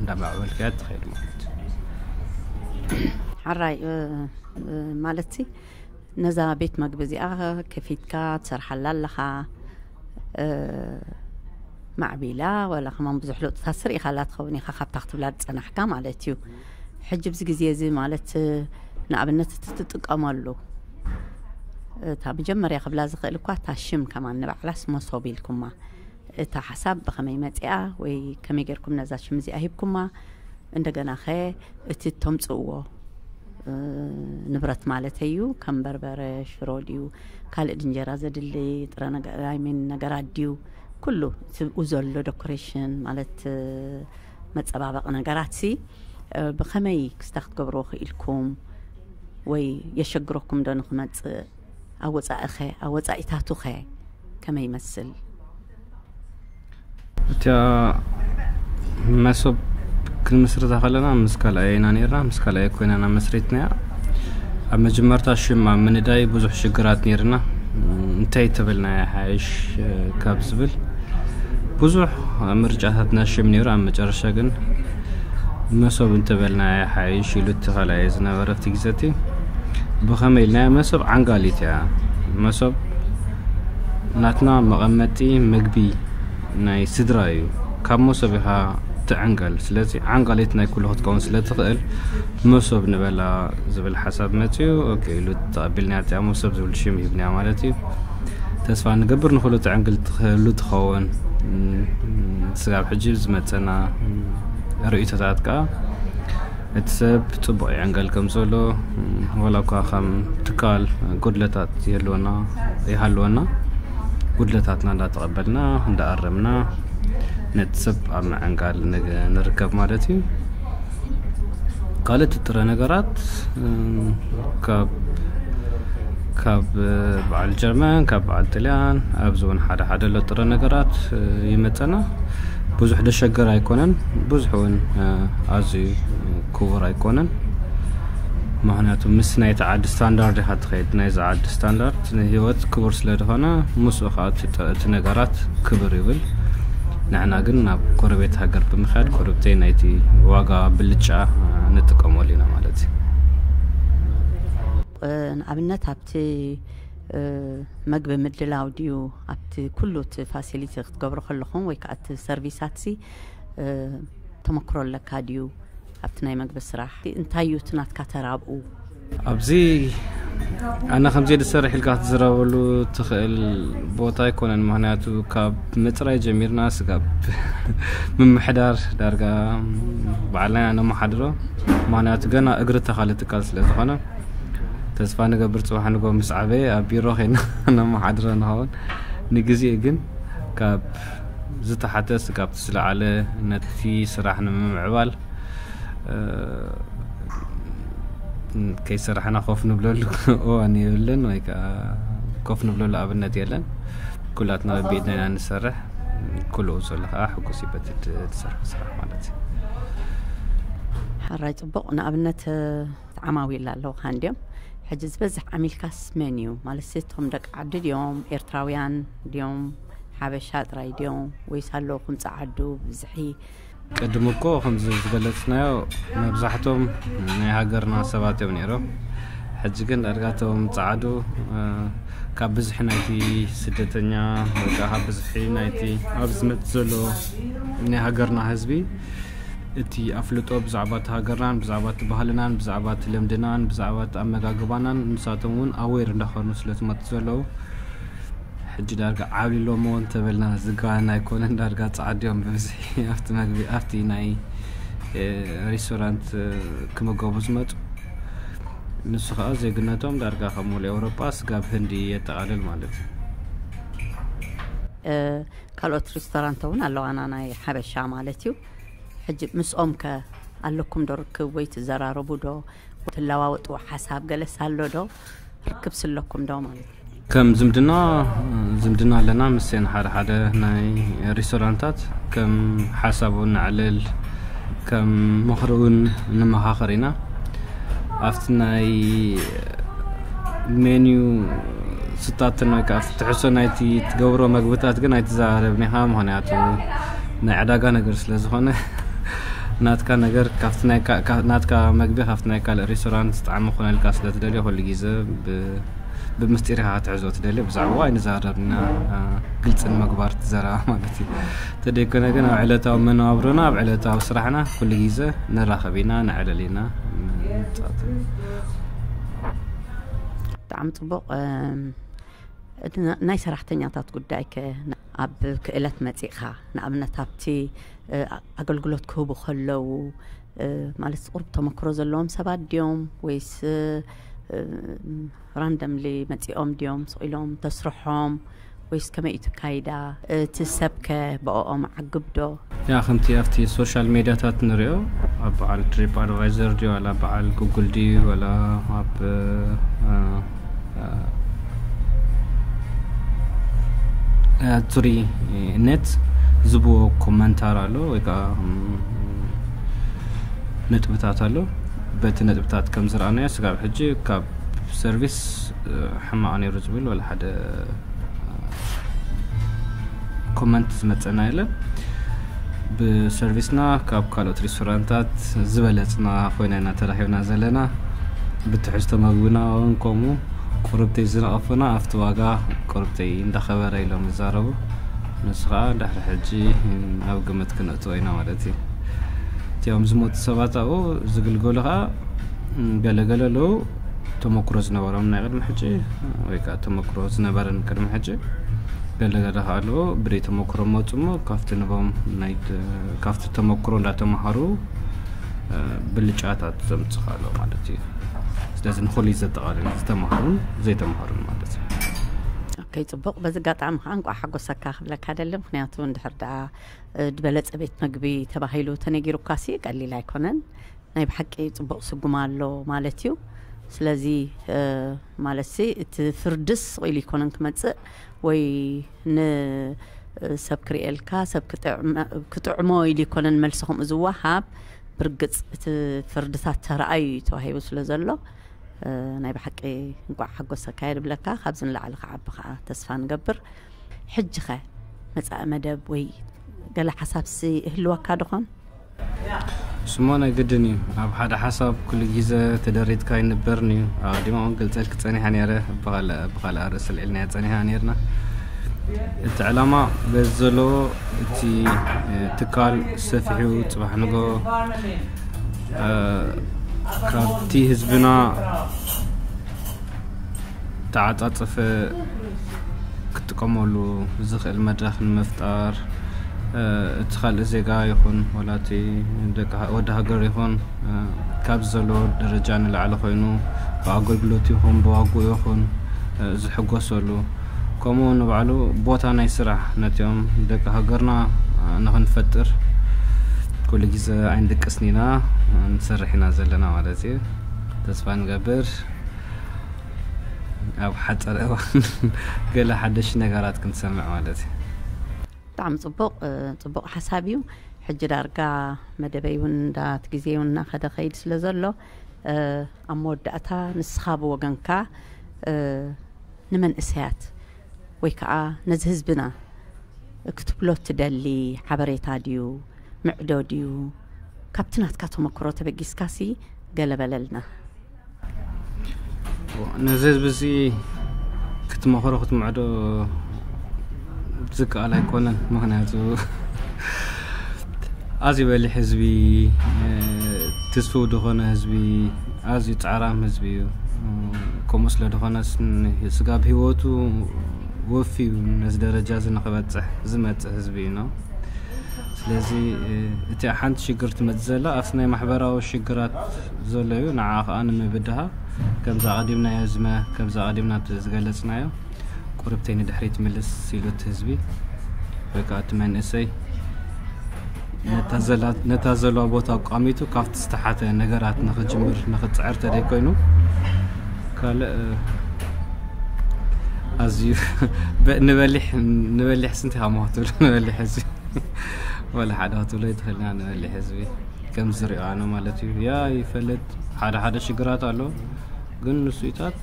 እንዳማዕበልካያ ትኸይድ ማለት እዩ። ሓራይ ማለት ነዛ ቤት መግቢ እዚኣ ከፊትካ ትሰርሓላ ኣለኻ፣ ማዕቢላ ዋላ ከማን ብዙሕ ለውጥታት ስርኢኻላ ትኸውን ኢኻ ካብታ ክትብላ ዝጸናሕካ ማለት እዩ። ሕጂ ብዚ ግዜ እዚ ማለት ንኣብነት እቲ ትጥቀመሉ እታ መጀመርያ ክብላ ዝኽእል እኳ እታ ሽም ከማን ንባዕላስ መሶብ ኢልኩማ እታ ሓሳብ ብኸመይ መጺኣ ወይ ከመይ ጌርኩም ነዛ ሽም እዚኣ ሂብኩማ? እንደገና ኸ እቲ ተምጽእዎ ንብረት ማለት እዩ ከም በርበረ ሽሮ ድዩ ካልእ ድንጀራ ዘድሊ ጥረ ነገራይሚን ነገራት ድዩ ኩሉ ትብኡ ዘሎ ዶኮሬሽን ማለት መጸባበቂ ነገራት ሲ ብኸመይ ክስታ ክትገብርዎ ክኢልኩም ወይ የሸግረኩም ዶ ንክመጽእ ኣወጻእኸ ኣወጻኢታቱኸ ከመይ ይመስል? እቲያ መሶብ ክንምስርታ ከለና ምስ ካልኣይ ኢና ነርና፣ ምስ ካልኣይ ኮይናና መስሪትናያ። ኣብ መጀመርታ ሽም ኣብ ምንዳይ ብዙሕ ሽግራት ነርና። እንታይ ተበልና ይሓይሽ ካብ ዝብል ብዙሕ ምርጫታትና ሽም ነይሩ። ኣብ መጨረሻ ግን መሶብ እንተበልና ይሓይሽ ኢሉ እቲ ካልኣይ ዝነበረ ኣብቲ ግዜ እቲ ብኸመይ ኢልናዮ? መሶብ ዓንጋሊት እያ። መሶብ ናትና መቐመጢ ምግቢ ናይ ስድራ እዩ። ካብ መሶብ ኢኻ ትዕንገል። ስለዚ ዓንጋሊት ናይ ኩሉ ክትከውን ስለ ትኽእል መሶብ ንበላ ዝብል ሓሳብ መፅዩ። ኦኬ ኢሉ ተቐቢልና እቲኣ መሶብ ዝብል ሽም ሂብናያ ማለት እዩ። ተስፋ ንገብር ንኹሉ ትዕንግል ትኽእሉ ትኸውን። ስጋብ ሕጂ ዝመፀና ርእይቶታት ከዓ እቲ ሰብ ፅቡቕ ይዕንገል ከም ዘሎ ወላ እኳ ከም ትካል ጉድለታት ይህልወና ይሃልወና ጉድለታትና እንዳተቐበልና እንዳኣረምና ነቲ ሰብ ኣብ ምዕንጋል ንርከብ ማለት እዩ። ካልእ እቲ ጥረ ነገራት ካብ ካብ በዓል ጀርመን ካብ በዓል ጥልያን ኣብዚ እውን ሓደ ሓደ ኣሎ ጥረ ነገራት ይመፀና። ብዙሕ ደሸገር ኣይኮነን፣ ብዙሕ እውን ኣዝዩ ክቡር ኣይኮነን። ምክንያቱ ምስ ናይቲ ዓዲ ስታንዳርድ ኢኻ ትኸይድ። ናይዚ ዓዲ ስታንዳርድ ንህይወት ክቡር ስለ ዝኾነ ምስኡ ከዓ እቲ ነገራት ክብር ይብል። ንሕና ግን ናብ ጎረቤት ሃገር ብምኽያድ ቁርብተይ ናይቲ ዋጋ ብልጫ ንጥቀመሉ ኢና ማለት እዩ። ንኣብነት ኣብቲ መግቢ ምድላው ድዩ ኣብቲ ኩሉ እቲ ፋሲሊቲ ክትገብሩ ከለኹም ወይ ከዓ እቲ ሰርቪሳት ሲ ተመክሮ ኣለካ ድዩ? ኣብቲ ናይ መግቢ ስራሕ እንታይ እዩ እቲ ናትካ ተራብኡ? ኣብዚ ኣነ ከምዚ ዝሰርሕ ኢልካ ክትዝረበሉ ትኽእል ቦታ ኣይኮነን። ምክንያቱ ካብ ምፅራይ ጀሚርና ስጋብ ምምሕዳር ዳርጋ ባዕልና ኢና ነመሓድሮ። ምክንያቱ ገና እግሪ ተኻሊ ትካል ስለ ዝኾነ ተስፋ ንገብር ፅባሕ ንጎ ምስ ዓበየ ኣብ ቢሮ ኸይና ነመሓድሮ ንኸውን። ንግዜ ግን ካብ ዝተሓተ ስጋብ ዝለዓለ ነቲ ስራሕ ንምምዕባል ከይሰራሕና ኮፍ ንብለሉ እዋን የብለን ወይ ከዓ ኮፍ ንብለሉ ኣብነት የለን። ኩላትና በቢኢድና ኢና ንሰርሕ። ኩሉ ዘሎ ከዓ ሕጉስ እዩ በቲ ዝሰርሑ ስራሕ ማለት እዩ። ሕራይ ጽቡቕ። ንኣብነት ዓማዊል ኣለውካ እንዲዮም። ሕጂ ዝበዝሕ ዓሚልካስ መን እዩ ማለት እቶም ደቂ ዓዲ ድዮም ኤርትራውያን ድዮም ሓበሻ ጥራይ ድዮም ወይስ ኣለውኩም ጸዓዱ ብዝሒ? ቅድም እኮ ከምዚ ዝገለጽናዮ መብዛሕቶም ናይ ሃገርና ሰባት እዮም ነይሮም። ሕጂ ግን ዳርጋቶም ጸዓዱ ካብ ብዝሒ ናይቲ ስደተኛ ወይ ከዓ ካብ ብዝሒ ናይቲ ኣብ ዝመጽእ ዘሎ ናይ ሃገርና ህዝቢ እቲ ኣፍልጦ ብዛዕባ እቲ ሃገርናን ብዛዕባ እቲ ባህልናን ብዛዕባ እቲ ልምድናን ብዛዕባ እቲ ኣመጋግባናን ንሳቶም እውን ኣዌር እንዳኾኑ ስለ ዝመጡ ዘለዉ ሕጂ ዳርጋ ዓብሊሎሞ እንተበልና ዝጋን ኣይኮነን። ዳርጋ ጻዕዲዮም ብብዝሒ ኣብቲ መግቢ ኣብቲ ናይ ሬስቶራንት ክመገቡ ዝመጡ። ንሱ ከዓ ዜግነቶም ዳርጋ ከም ሙሉ ኤውሮጳ ስጋብ ህንዲ የጠቓልል ማለት እዩ። ካልኦት ሬስቶራንት እውን ኣለዋና ናይ ሓበሻ ማለት እዩ። ሕጂ ምስኦም ከ ኣለኩም ዶ ርክብ ወይ ትዘራረቡ ዶ ትለዋወጡ ሓሳብ ገለስ ኣሎ ዶ ርክብ ስለኩም ዶ ማለት እዩ? ከም ዝምድና ዝምድና ኣለና ምስ ሓደ ሓደ ናይ ሬስቶራንታት ከም ሓሳብ እውን ነዕልል ከም ምኽሪ እውን ንመኻኸር ኢና። ኣብቲ ናይ ሜኒዩ ስታትን ወይ ከዓ ኣብቲ ትሕሶ ናይቲ ትገብሮ መግብታት ግን ኣይትዘራረብን ኢኻ። ምክንያቱ ናይ ዕዳጋ ነገር ስለ ዝኾነ ናትካ ነገር ናትካ መግቢ ካብቲ ናይ ካልእ ሬስቶራንት ዝጣዕሚ ኮነልካ ስለ ትደልዮ ኩሉ ግዜ ብምስጢር ኢኻ ክትሕዞ ትደልዮ። ብዛዕባ ኣይንዛረብና ግልፂ ንምግባር ትዘረባ ማለት እዩ። ተደይኮነ ግን ኣብ ዕለታዊ መነባብሮና ኣብ ዕለታዊ ስራሕና ኩሉ ግዜ ንራኸብ ኢና፣ ንዕልል ኢና። ብጣዕሚ ፅቡቕ። ናይ ሰራሕተኛታት ጉዳይ ከ ኣብ ክእለት መፂእኻ ንኣብነት ኣብቲ ኣገልግሎት ክህቡ ከለዉ ማለት ቁሩብ ተመክሮ ዘለዎም ሰባት ድዮም ወይስ ራንደምሊ መፂኦም ድዮም ስቕ ኢሎም ተስርሖም ወይስ ከመይ እዩ ትካይዳ? እቲ ሰብከ ብኦኦም ዓግብ ዶ? ያ ከምቲ ኣብቲ ሶሻል ሜድያታት ንሪኦ ኣብ በዓል ትሪፕ ኣድቫይዘር ድዩ ዋላ በዓል ጉግል ድዩ ዋላ ኣብ ቱሪ ነት ዝብዎ ኮመንታር ኣሎ ወይ ከዓ ነጥብታት ኣሎ። በቲ ነጥብታት ከም ዝረኣናዮ ስጋብ ሕጂ ካብ ሰርቪስ ሕማቕ ነይሩ ዝብል ወላ ሓደ ኮመንት ዝመፀና የለን። ብሰርቪስና ካብ ካልኦት ሬስቶራንታት ዝበለፅና ኮይና ኢና ተረኪብና ዘለና። ብትሕዝቶ መግብና እውን ከምኡ ቁርብተይ ዝነቐፉና ኣብቲ ዋጋ ቁርብተይ እንዳኸበረ ኢሎም ይዛረቡ። ንሱ ከዓ ድሕሪ ሕጂ ኣብ ግምት ክነእትዎ ኢና ማለት እዩ። እቲኦም ዝሞቱ ሰባት ኣብኡ ዝግልገሉ ከዓ ገለገለ ኣለዉ ተመክሮ ዝነበሮም ናይ ቅድሚ ሕጂ ወይ ከዓ ተመክሮ ዝነበረን ቅድሚ ሕጂ ገለገለ ከዓ ኣለዉ ብደይ ተመክሮ መፁ እሞ ካብቲ ንቦም ካብቲ ተመክሮ እንዳተምሃሩ ብልጫታት ዘምፅእ ኣሎ ማለት እዩ። ስለዚ ንኩሉ ዘጠቓልል ዝተምሃሩን ዘይተምሃሩን ማለት እዩ። ኦኬ፣ ፅቡቕ። በዚ ኣጋጣሚ ከዓ እንቋዕ ሓጎሰካ ክብለካ ደሊ። ምክንያቱ እንድሕር ደኣ ዝበለፀ ቤት መግቢ ተባሂሉ ተነጊሩካሲ ቀሊል ኣይኮነን። ናይ ብሓቂ ፅቡቕ ስጉማ ኣሎ ማለት እዩ። ስለዚ ማለትሲ እቲ ፍርድስ ስቕ ኢሉ ይኮነን ክመፅእ ወይ ንሰብ ክርእየልካ ሰብ ክጥዕሞ ኢሉ ይኮነን መልሲ ከምኡ ዝወሃብ። ብርግፅ እቲ ፍርድታት ተረኣዩ እዩ ተዋሂቡ ስለ ዘሎ ናይ ብሓቂ እንቋዕ ሓጎሰካ እየ ዝብለካ። ካብዚ ንላዕሊ ክዓቢ ከዓ ተስፋ ንገብር። ሕጂ ኸ መፃኢ መደብ ወይ ገለ ሓሳብሲ እህልወካ ድኾን? ስሞ ናይ ግድን እዩ። ኣብ ሓደ ሓሳብ ኩሉ ግዜ ተደሪትካ ኣይንበርን እዩ። ኣቐዲመ እውን ገልፀልክ ፀኒሐ ነይረ፣ ብኻልእ ኣርእስቲ ኣልዒልናያ ፀኒሕና ነይርና። እቲ ዕላማ በዚ ዘለዎ እቲ ትካል ሰፊሑ ፅባሕ ንጎ እ፣ ካብቲ ህዝብና ተዓጻጸፈ ክጥቀመሉ ዝኽእል መድረኽ ንምፍጣር፣ እ፣ እቲ ካልእ ዜጋ ይኹን ወላ እቲ ደቂ ሃ-፣ ወዲ ሃገር ይኹን፣ እ፣ ካብ ዘሎ ደረጃ ንላዕሊ ኮይኑ ብኣገልግሎት ይኹን ብዋግኡ ይኹን፣ እ፣ ዝሕጎሰሉ፣ ከምኡ ንባዕሉ ቦታ ናይ ስራሕ ነቲኦም ደቂ ሃገርና፣ እ፣ ንኽንፈጥር ኩሉ ግዜ ኣይንድቅስን ኢና፣ እ፣ ንሰርሕ ኢና ዘለና ማለት እዩ። ተስፋ ንገብር ኣብ ሓጸር እዋን ገለ ሓደሽ ነገራት ክንሰምዕ ማለት እዩ። ብጣዕሚ ጽቡቕ፣ እ፣ ጽቡቕ ሓሳብ እዩ። ሕጂ ዳርጋ መደበይ እውን እንዳት ግዜ እውን እናኸደ ኸይድ ስለ ዘሎ፣ እ፣ ኣብ መወዳእታ ንስኻ ብወገንካ፣ እ፣ ንመንእሰያት ወይ ከዓ ነዚ ህዝብና ክትብሎ ትደሊ ሓበሬታ ድዩ፣ ምዕዶ ድዩ፣ ካብቲ ናትካ ተመክሮ ተበጊስካሲ ገለ በለልና። ነዚ ህዝቢ እዚ ክትመኽሮ ክትምዕዶ ዝከኣል ኣይኮነን። ምኽንያቱ ኣዝዩ በሊሕ ህዝቢ፣ እ፣ ትስፉው ዝኾነ ህዝቢ፣ ኣዝዩ ጻዕራም ህዝቢ እዩ። ከምኡ ስለ ዝኾነ ስ-፣ ስጋብ ህይወቱ ወፍዩ ነዚ ደረጃ እዚ ንኽበጽሕ ዝመጽእ ህዝቢ እዩ ነው። ስለዚ፣ እ፣ እቲኣ ሓንቲ ሽግር ትመጽእ ዘላ ኣብቲ ናይ ማሕበራዊ ሽግራት ዘሎ እዩ። ንዓ ከኣ ንምብድሃ ከምዛ ቀዲምናዮ ዝመ-፣ ከምዛ ቀዲምና ዝገለጽናዮ ቁርብተይ ንድሕሪት ምልስ ኢሉ እቲ ህዝቢ ወይ ከዓ እቲ መንእሰይ ነታ ዘላ-፣ ነታ ዘለዋ ቦታ ኣቋሚቱ ካብቲ ዝተሓተ ነገራት ንኽጅምር ንኽጽዕር ተደይኮይኑ ካልእ፣ እ፣ ኣዝዩ በ-፣ ንበሊሕ፣ ንበሊሕ ስንት ኢኻ እሞ ክትብል ንበሊሕ ህዝቢ ወላ ሓደ ክትብሎ ይትኽእልና ንበሊሕ ህዝቢ ከም ዝሪኦ ኣነ ማለት እዩ። ያ ይፈልጥ ሓደ ሓደ ሽግራት ኣሎ፣ ግን ንሱኢታት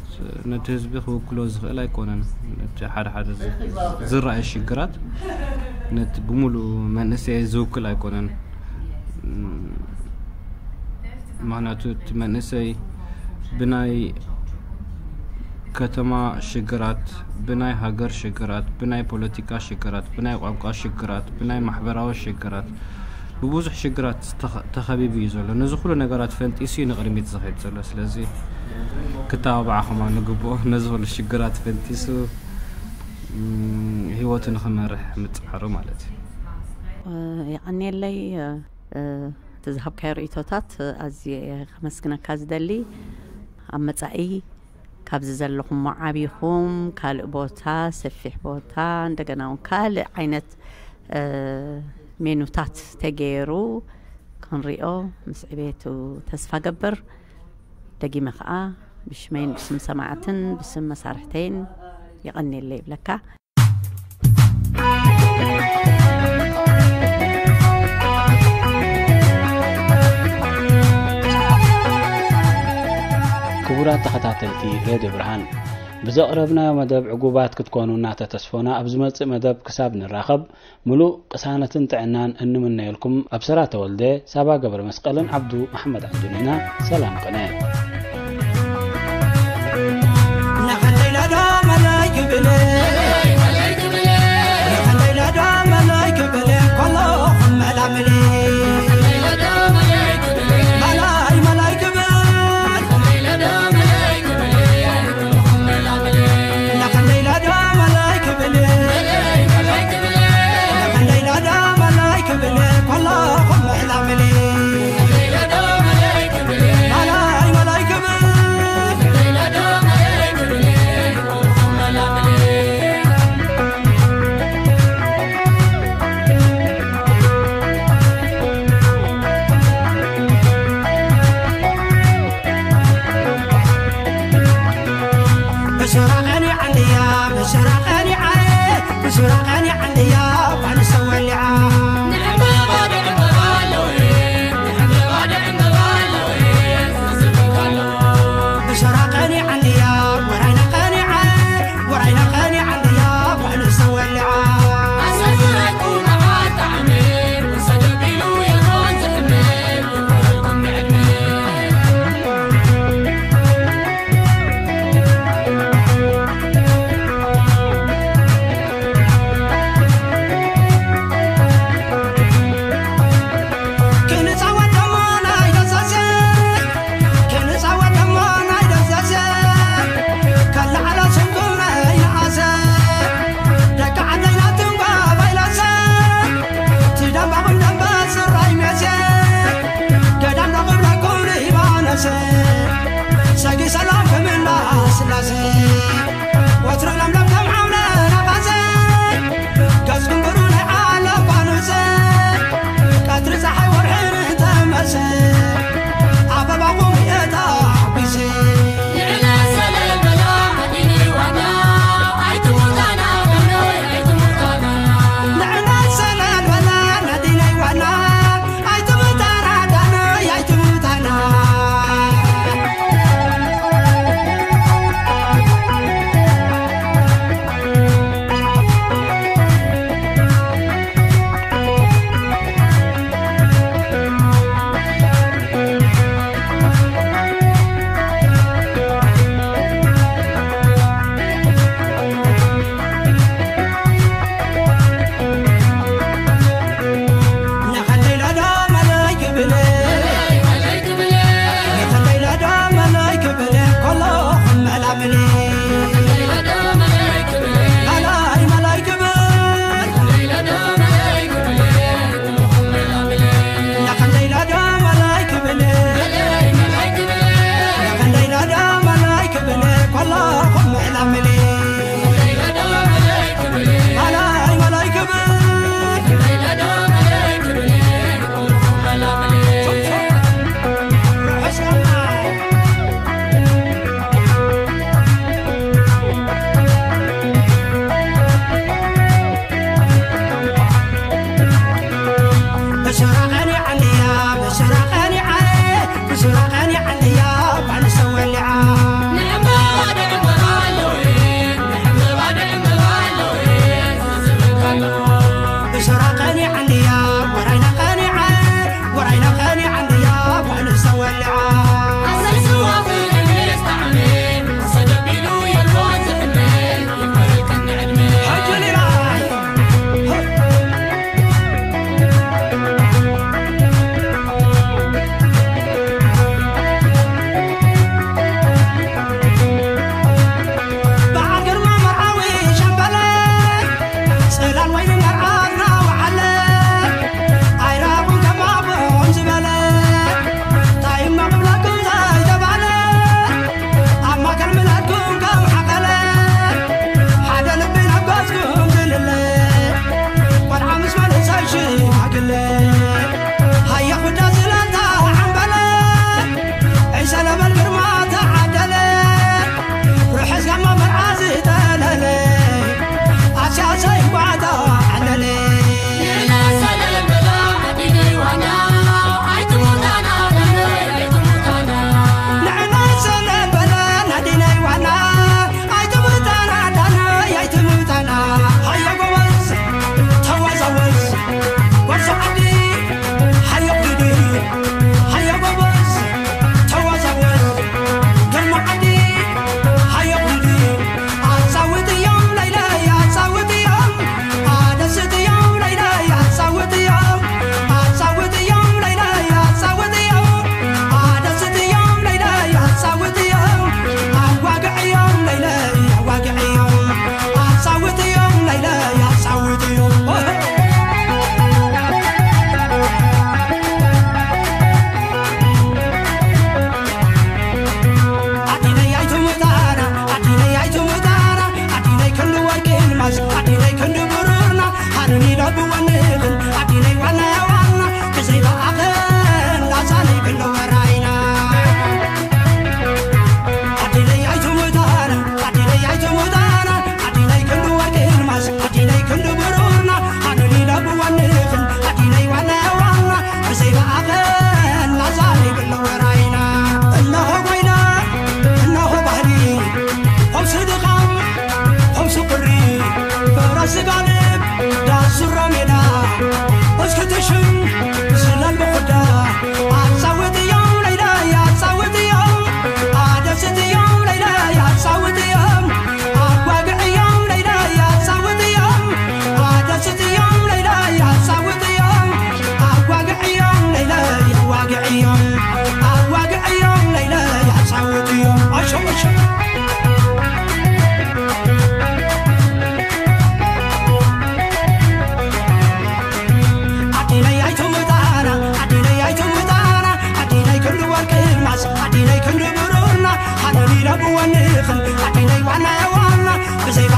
ነቲ ህዝቢ ክውክሎ ዝኽእል ኣይኮነን። ነቲ ሓደ ሓደ ዝ-፣ ዝረኣዩ ሽግራት ነቲ ብምሉ መንእሰይ ዝውክል ኣይኮነን። ምኽንያቱ እቲ መንእሰይ ብናይ ከተማ ሽግራት፣ ብናይ ሃገር ሽግራት፣ ብናይ ፖለቲካ ሽግራት፣ ብናይ ቋንቋ ሽግራት፣ ብናይ ማሕበራዊ ሽግራት፣ ብብዙሕ ሽግራት ተኸ-፣ ተኸቢቡ እዩ ዘሎ። ነዚ ኩሉ ነገራት ፈንጢሱ እዩ ንቕድሚት ዝኸይድ ዘሎ። ስለዚ ክተባባዕ ከማን ንግብኦ፣ ነዚ ኩሉ ሽግራት ፈንጢሱ፣ ም፣ ህይወቱ ንኽመርሕ ምጽዓሩ ማለት እዩ። እ፣ የቐንየለይ፣ እ፣ እቲ ዝሃብካዮ ርእይቶታት ኣዝየ እየ ከመስግነካ ዝደሊ። ኣብ መጻኢ ካብዚ ዘለኹሞ ዓቢኹም ካልእ ቦታ፣ ሰፊሕ ቦታ፣ እንደገና እውን ካልእ ዓይነት፣ እ፣ ሜኑታት ተገይሩ ክንሪኦ ምስ ዕቤቱ ተስፋ ገብር። ደጊመ ኸኣ ብሽመይን ብስም ሰማዕትን ብስም መሳርሕተይን የቐንየለይ ይብለካ። ክቡራት ተኸታተልቲ ሬድዮ ብርሃን፣ ብዘቕረብናዮ መደብ ዕጉባት ክትኮኑ እናተተስፎና፣ ኣብ ዝመጽእ መደብ ክሳብ ንራኸብ፣ ምሉእ ቅሳነትን ጥዕናን እንምነየልኩም። ኣብ ሰራ ተወልደ፣ ሳባ ገብረ መስቀልን ዓብዱ መሓመድ ዓብዱን ኢና። ሰላም ቅነ። ስላሴ ወትሩ ለምለም ከም ዓውደ ነፋሰ፣ ገጽኩም ብሩህ ናይ ዓለም ፋኑሰ፣ ቀትሪ ጸሓይ ወርሒ ንተመሰ፣ ኣበባኹም እየ ተሓጒሰ። ንዕና ሰለል በላ ኣዲኒ ዋና፣ ኣይትሙታና ደኖይ ኣይትሙታና። ንዕና ሰለል በላ ኣዲኒ ዋና፣ ኣይትሙታና ዳኖይ ኣይትሙታና። ወንኽን ኣዲነይ ዋና ዋና ብዘይ